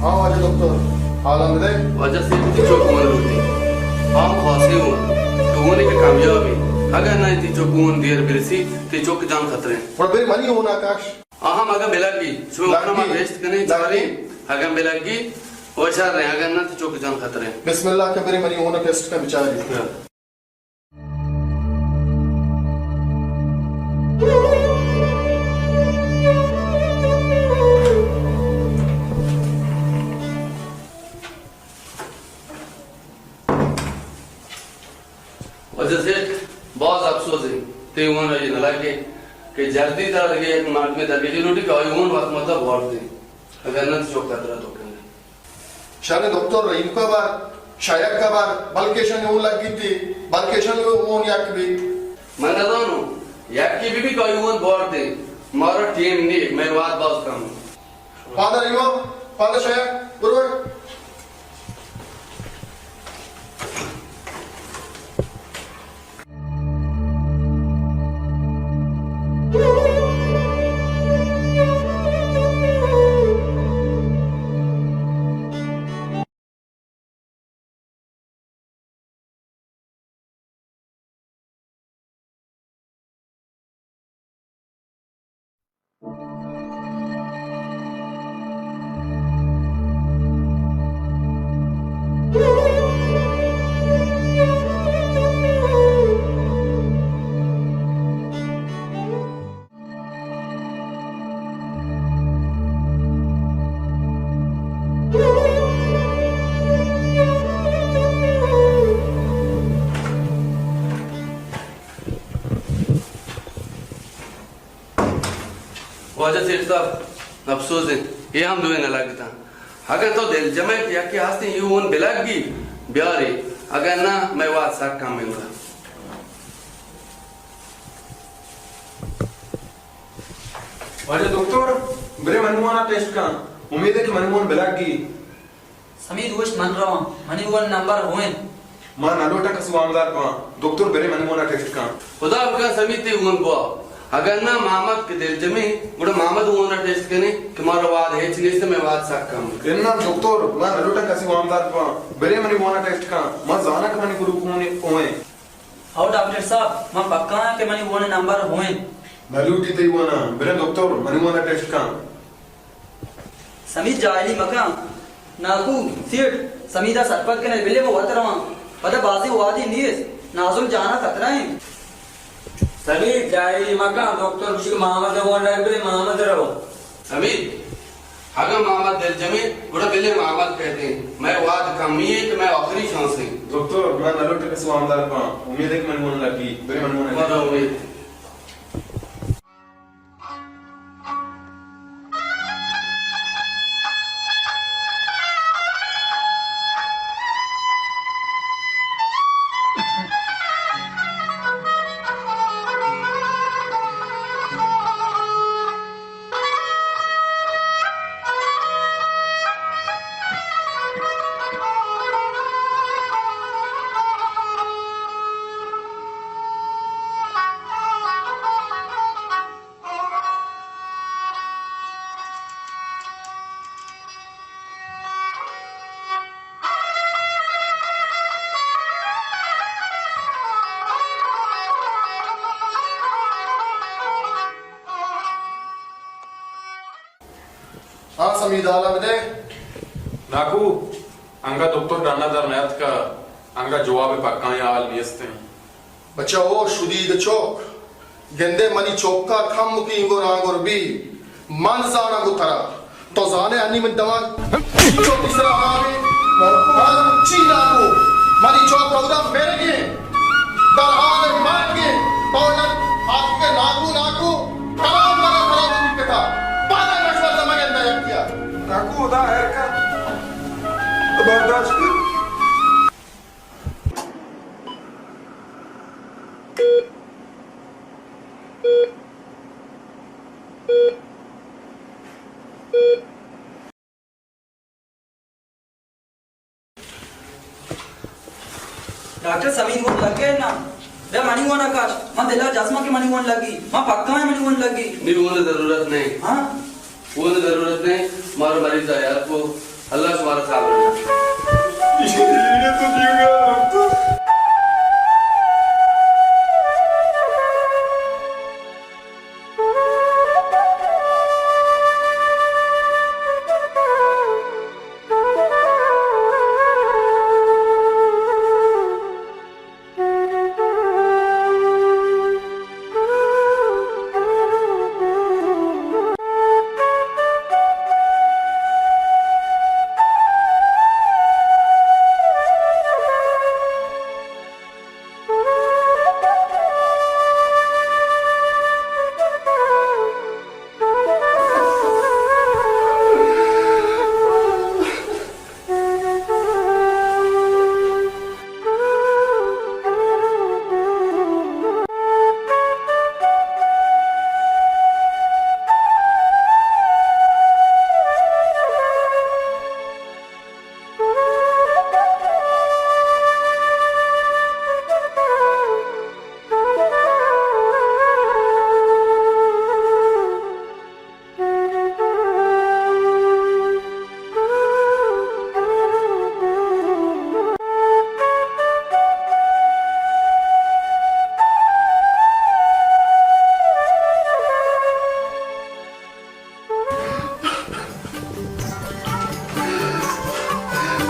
ہاں واجہ دکتر، حالاں بدے۔ واجہ صاحب، تئی چک ون لوٹی۔ ہاں، خاصی ون۔ تو ونی کہ کامیابی۔ اگر نہ تئی چک ون دیر برسی، تئی چک جان خطرے۔ پر بے منی ہونا کاش۔ آہاں، اگاں بلگی، شما لگی۔ ما ریسٹ کنیں، لگی۔ چاریں، اگاں بلگی، او شر رہے، اگاں نہ تئی چک جان خطرے۔ بسم اللہ، کہ برے منی ہونا ٹیسٹ کا بچاری۔ ہاں۔ واجہ سیٹھ، باز افسوز اِنت، تئی ہون ءَ اے نہ لگے کہ جلدی ترا دگہ یک مردمے درگیجی لوٹی کہ آئی ہون وت متا بوارت اِنت، اگر نہ تو چک خطرہ تو کنے۔ شر دکتر، رحیم کا بار، شایق کا بار، بلکہ شن ہون لگیتی، بلکہ شن ہون یک بیت۔ من نزانوں، یکے بہ بی کہ آئی ہون بوارت اِنت، مارا ٹیم نی، مئے واد باز کم۔ فادر ایوب، فادر شایق، برو۔ واجہ سیٹھ صاحب، افسوز اِنت، اے ہم دوئیں نہ لگتاں۔ اگاں تو دلجم ئے کہ یکے ہستیں اے ہون بلگی، بیارے، اگاں نہ، مئے واد سک کم اِنت گڑا۔ واجہ دکتر، برے منی ہون ءَ ٹیسٹ کن، امید اِنت کہ منی ہون بلگی۔ سمید گوشت، من رواں، منی ہون نمبر ہون۔ ما نہ لوٹاں کسی وامدار باں۔ دکتر، برے منی ہون ءَ ٹیسٹ کن۔ خدا بکن سمید تئی ہون بوا۔ اگر نہ محمد کہ دلجمیں، گڑا محمد ہون ءَ ٹیسٹ کنیں کہ مارا واد ہچ نیست، مئے واد سک کم۔ اناں دکتر، ما نہ لوٹاں کسی وامدار باں۔ برے منی ہون ءَ ٹیسٹ کن۔ ما زاناں کہ منی گروپ ہون ایں۔ ہو ڈاکٹر صاحب، من پکا آں کہ منی ہون نمبر ہون۔ نہ لوٹی تئی ہون ءَ۔ برے دکتر، منی ہون ءَ ٹیسٹ کن۔ سمید جاہلی مکن۔ ناکو، سیٹھ، سمید ءَ سرپد کن ئے، بلے ما وت رواں۔ پدا بازیں وہدے نیست۔ نازل جان ءَ خطرہ اِنت۔ سمید جاہلی مکن، دکتر گوشی کہ محمد ءَ ہون لگ، بلے محمد رو۔ سمید، اگاں محمد دلجم اِنت، گڑا بلے محمد کئیت اِنت۔ مئے واد کمی اِنت کہ مئے آخری شانس اِنت۔ دکتر، من نہ لوٹاں کسی وامدار باں۔ امید اِنت کہ منی ہون لگی، برے منی ہون لگی۔ مارا امید۔ ہاں سمید، حالا بدے۔ ناکو، انگا دکتر ڈنا در نیاتکا۔ انگا جواب پکائیں حال نیستیں۔ بچہ او شدید چوک، گندے منی چوکا کمکیں گور آنگر بی، من زاناں گوں ترا۔ تو زانے انی من دمان چی چوکی سرا آبے؟ من چی ناکو؟ منی چوک اودا مرگے، در حال مرگے۔ تو آتکے ناکو ناکو، کلام مگا کلام بی پتا۔ پادا نشوار مگن نہ یکیا۔ ناکو، خدا خیر کن۔ برداشت کن۔ ڈاکٹر سمیر، گون لگے نا؟ بیا منی گون کش۔ من دلا جسما کہ منی گون لگی۔ من پکا ہے منی گون لگی۔ نی گون ضرورت نہیں۔ ہاں؟ گون ضرورت نہیں۔ مارو مریض آیا کو۔ اللہ شمارا صبر۔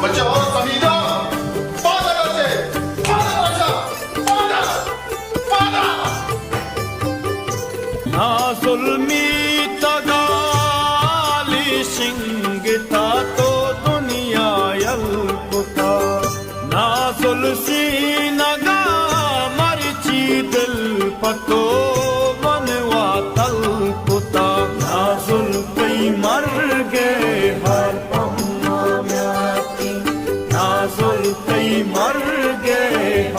بچہ ہو سمیدہ، پادا کشے، پادا کشا، پادا، پادا۔ نا ظلمی تگالی شنگتا تو دنیا یل کتا۔ نازل سینگا مرچی دل پہ تو من واتل کتا۔ نازل تئی مرگے حال پما میاتی۔ نازل تئی مرگے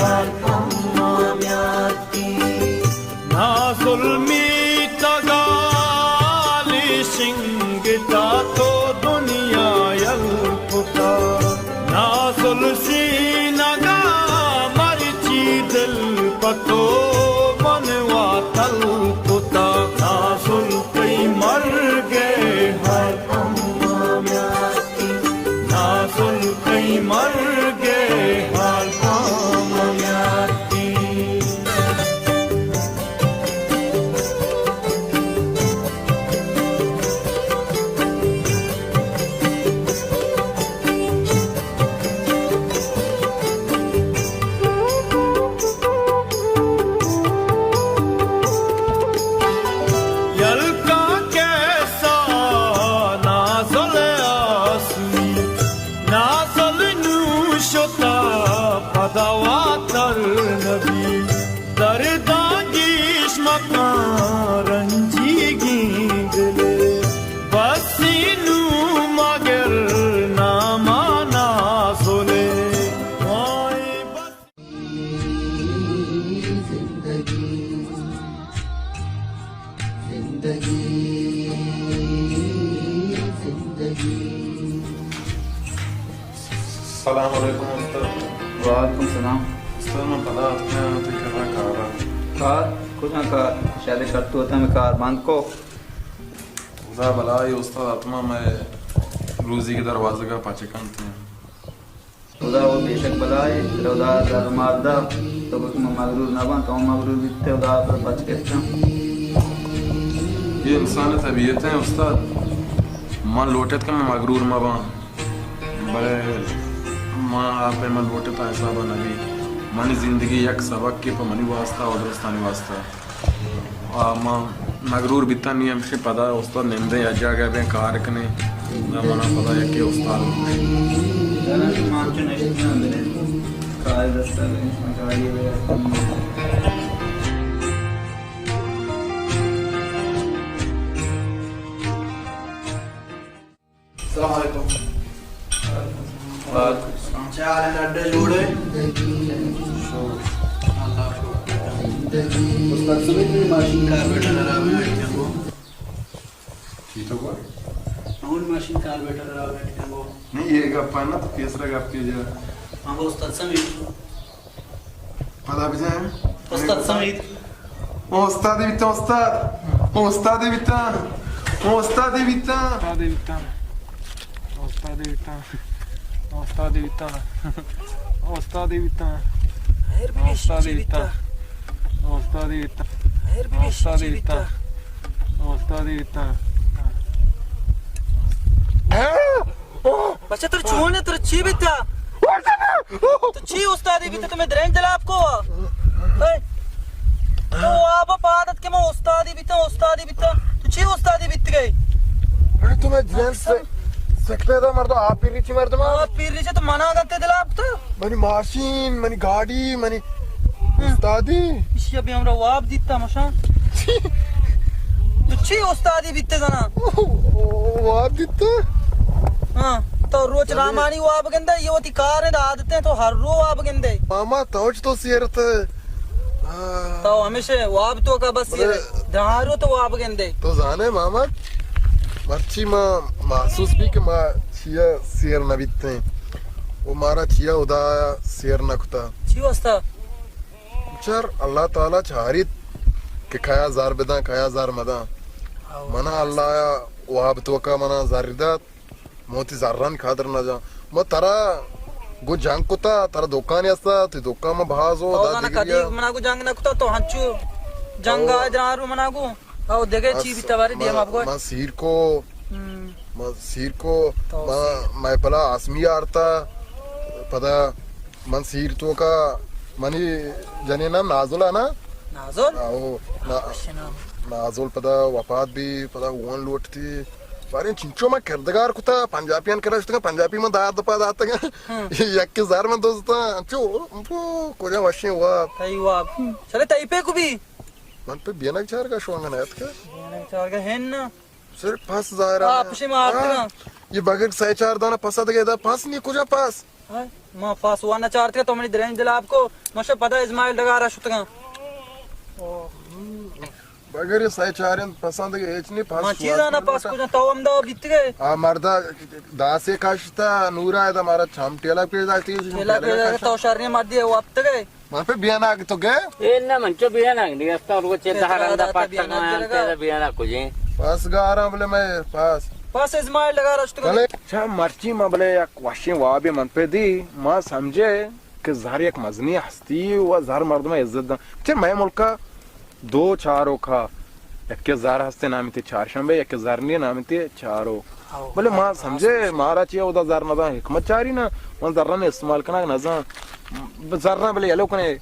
حال پما میاتی۔ نا ظلمی تگالی شنگتا تو دنیا یل کتا۔ نا ظل سینگا مرچی دل پہ تو من واتل کتا۔ نا ظل تئی مرگے حال پما میاتی۔ نا ظل تئی مرگے حال پما میاتی۔ یلکا کیسا نازل آسمی، نازل نو شتا پدا واتر نبی۔ درداں گیش مکاں رنجیگیں دلے، بس نوں مگر ناما نازلے۔ وائے بس۔ زندگی، زندگی، زندگی۔ السلام علیکم استاد۔ وعلیکم السلام۔ استاد، من پدا اتکاں تئی کرا کارا۔ کار؟ کجا کار؟ شاید شرط ہوتا میں کار بند کو۔ خدا بلائے استاد، اتما میں روزی کے دروازے کا پچ کنتے ہیں۔ خدا وہ بے شک بلائے، ترا خدا زر مال دا، تو گوشت من مغرور نہ باں، تو مغرور بیتے، خدا پر پچ کتاں۔ یہ انسان طبیعت ہے استاد، من لوٹت کہ من مغرور مہ باں۔ بلے ما آ پیما لوٹتا حسابا نبی۔ منی زندگی یک سبقے پہ منی واسطہ و درستانی واسطہ۔ آ، ما مغرور بیتاں، نی ہمشی پدا استاد نندیں، یا جاگہ بیں کار کنیں، نہ منا پدا یکے استاد بگوش۔ زاناں کہ ما انچو نشتگاں، بلے کار دستا بیں، ما گاڑی بے۔ السلام علیکم۔ وعلیکم السلام۔ چے حال اِنت؟ اڈے جوڑ ئے؟ اللہ شکر۔ استاد سمجھ، منی ماشین کاربیٹر خراب اِنت، اٹکاں گو۔ چی تو گو؟ منی ماشین کاربیٹر خراب اِنت، اٹکاں گو۔ نہیں، یہ گپ ہے نا، تو تیسرا گپ کیجا۔ ہاں، گو استاد سمجھ۔ پدا بجن۔ استاد سمید۔ او استادی بیتاں، استاد۔ او استادی بیتاں۔ او استادی بیتاں۔ استادی بیتاں۔ استادی بیتاں۔ استادی بیتاں۔ استادی بیتاں۔ استادی بیتاں۔ استادی بیتاں۔ استادی بیتاں۔ بچہ، ترا چون اِنت؟ ترا چی بیتا؟ تو چی استادی بیتا؟ تو مئے درائیں دلاپ کو؟ اے؟ تو آپ پاد ات کہ ما استادی بیتا، استادی بیتا۔ تو چی استادی بیت گئے؟ اڑے تو مئے درائیں سے سکتے دا مردم، آپ پیری چی مردم؟ آپ پیری چی تو منا گتے دلاپ تو؟ منی ماشین، منی گاڑی، منی استادی۔ ایشی ابھی ہمرا واب دیتا مشان۔ تو چی استادی بیتے زنا؟ واب دیتے؟ ہاں، تو روچ رامانی واب گندے، یہ وتی کار اِنت، عادت اِنت، تو ہر رو واب گندے۔ ماما، تو چ تو سیرت۔ ہاں۔ تو ہمیشہ واب توکا بس بلے یہ دارو تو واب گندے۔ تو زانے ماما، مرچی ما محسوس بی کہ ما چیا سیر نہ بیتیں۔ و مارا چیا خدا سیر نہ کتا۔ چی واسطہ؟ چر اللہ تعالی چاریت کہ کیا زر بداں، کیا زر مداں۔ ہاں۔ منا اللہ واب توکا منا زر دات، من وتی زرانی قدر نہ جاں۔ من ترا گو جنگ کتا، ترا دکانی ہستا، تی دکان ما بازو، تو دا زانا دگریا۔ کدی منا گو جنگ نہ کتا، تو ہنچو جنگ او۔ آ درارو منا گو۔ او دگہ چی بس بیتا بارے دیما بگوش۔ من سیر کو، ہم۔ من سیر کو، تو من سیر۔ مئے پلا آسمی آرتا، پدا من سیر توکا، منی جنین نام نازل اِنت نا؟ نازل؟ آہو، نا-، خوش نام۔ نازل پدا وفات بی، پدا اون لوٹتی۔ باریں چنچو من کردگار کتا، پنجابیان کرا شتگاں، پنجابی من دار دپا داتگاں۔ ہم۔ یکے زر من دوزتا، چو، پو، کجا وشیں واب۔ تئی واب۔ چلے تئی پہ کو بی؟ من پہ بینک چارگا شوانگا نیتکا۔ بینک چارگا ہن نا۔ سر پس ظاہر ہے۔ آ، پشی ما آتکگاں۔ آ، یہ بغیر سہ چار دانہ پس دگہ دا پس نی کجا پس؟ ہاں، ما پس وانا چارتگا تو منی درین دلاپ کو، مشہ پدا اسماعیل ڈگارا شتگاں۔ بغیر یہ سہ چاریں پساں دگہ ہچ نی پس ما چیزا نہ پس کجا تو ہم دا بیتگے۔ آ مردا داسے کاشتا نورا دا مارا چم ٹیلا پیدا تی۔ ٹیلا پیدا تو شرنی مردی ہے وہ اب تگے۔ من پہ بیاناگ تو گئے؟ اے نہ، من چو بیاناگ نی، استا روچے دہ رندا پاس تک بیاناگ کجیں۔ پاس گاراں بلے میں پاس۔ پاس اسماعیل ڈگار اشتگ۔ بلے چا مرچی ما بلے یک وشیں وابے من پہ دی، ما سمجھے کہ زر یک مزنی ہستی و زر مردم عزت دن۔ چہ مئے ملکا دو چاروکا، یکے زر ہستے نامی تے چارشنبے، یکے زر نی نامی تے چاروک۔ ہاؤ، بلے ما ہاؤ، سمجھے، ہاؤ۔ مارا چیا اودا زر نزان حکمت چاری نا، من زرن استعمال کنگ نزان۔ زرن بلے یلو کنے،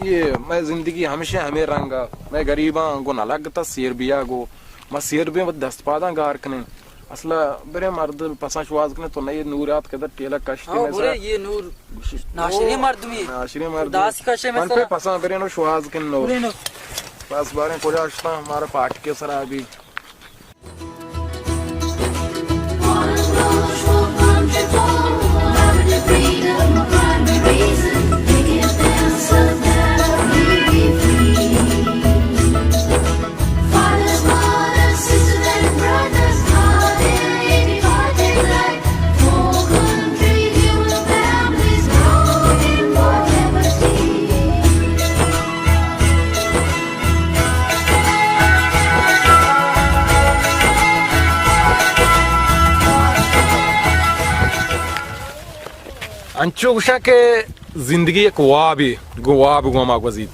یہ مئے زندگی ہمیشہ ہمیں رنگا، مئے غریباں گو نہ لگتا سیر بیا گو، ما سیر بیں وت دست پاداں گار کنیں۔ اصلا برے مرد پساں شواز کنے تو نہ یہ نور آت کدر ٹیلا کشتے ہاؤ، میں برے سرا۔ یہ نور ناشریں مردمی۔ ناشریں مردمی۔ داس کشے میں من پہ سرا۔ پساں برے نو شواز کن نو۔ برے نو۔ بس باریں کجا اشتاں ہمارا پاٹکے سرا ابھی۔ انچو گوشاں کہ زندگی یک وابے، گوں واب گوں ما گوزیت۔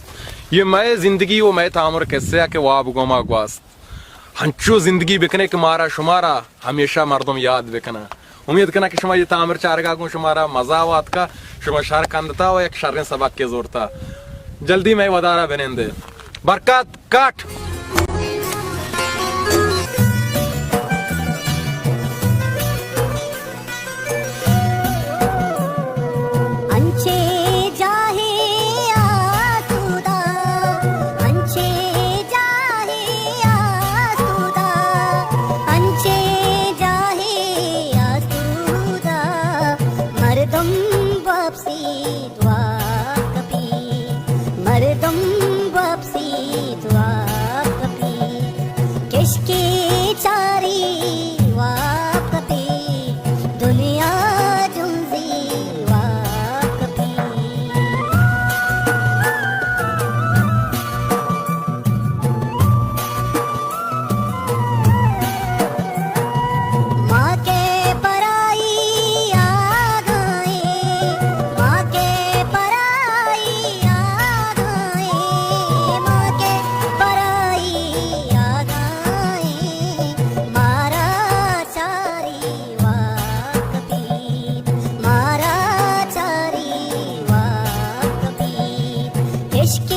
یہ مئے زندگی و مئے تامر قصہ کہ واب گوں ما گواست۔ ہنچو زندگی بکنے کہ مارا شمارا ہمیشہ مردم یاد بکناں۔ امید کناں کہ شما یہ تامر چارگا گوں شمارا مزہ و آتکا، شما شر کندتا و یک شریں سبق کے زورتا۔ جلدی میں ودارا بنندے۔ برکت کٹ۔ انچیں جاہے آسودہ، انچیں جاہے آسودہ، انچیں جاہے آسودہ، مردم وپسی دعا کپی، مردم وپسی دعا کپی، کشکی چاری واپتی، دنیا جنزی واپتی۔ ما کے پرائی آگائیں، ما کے پرائی آگائیں، ما کے پرائی آگائیں، مارا چاری واپتی، مارا چاری واپتی، عشق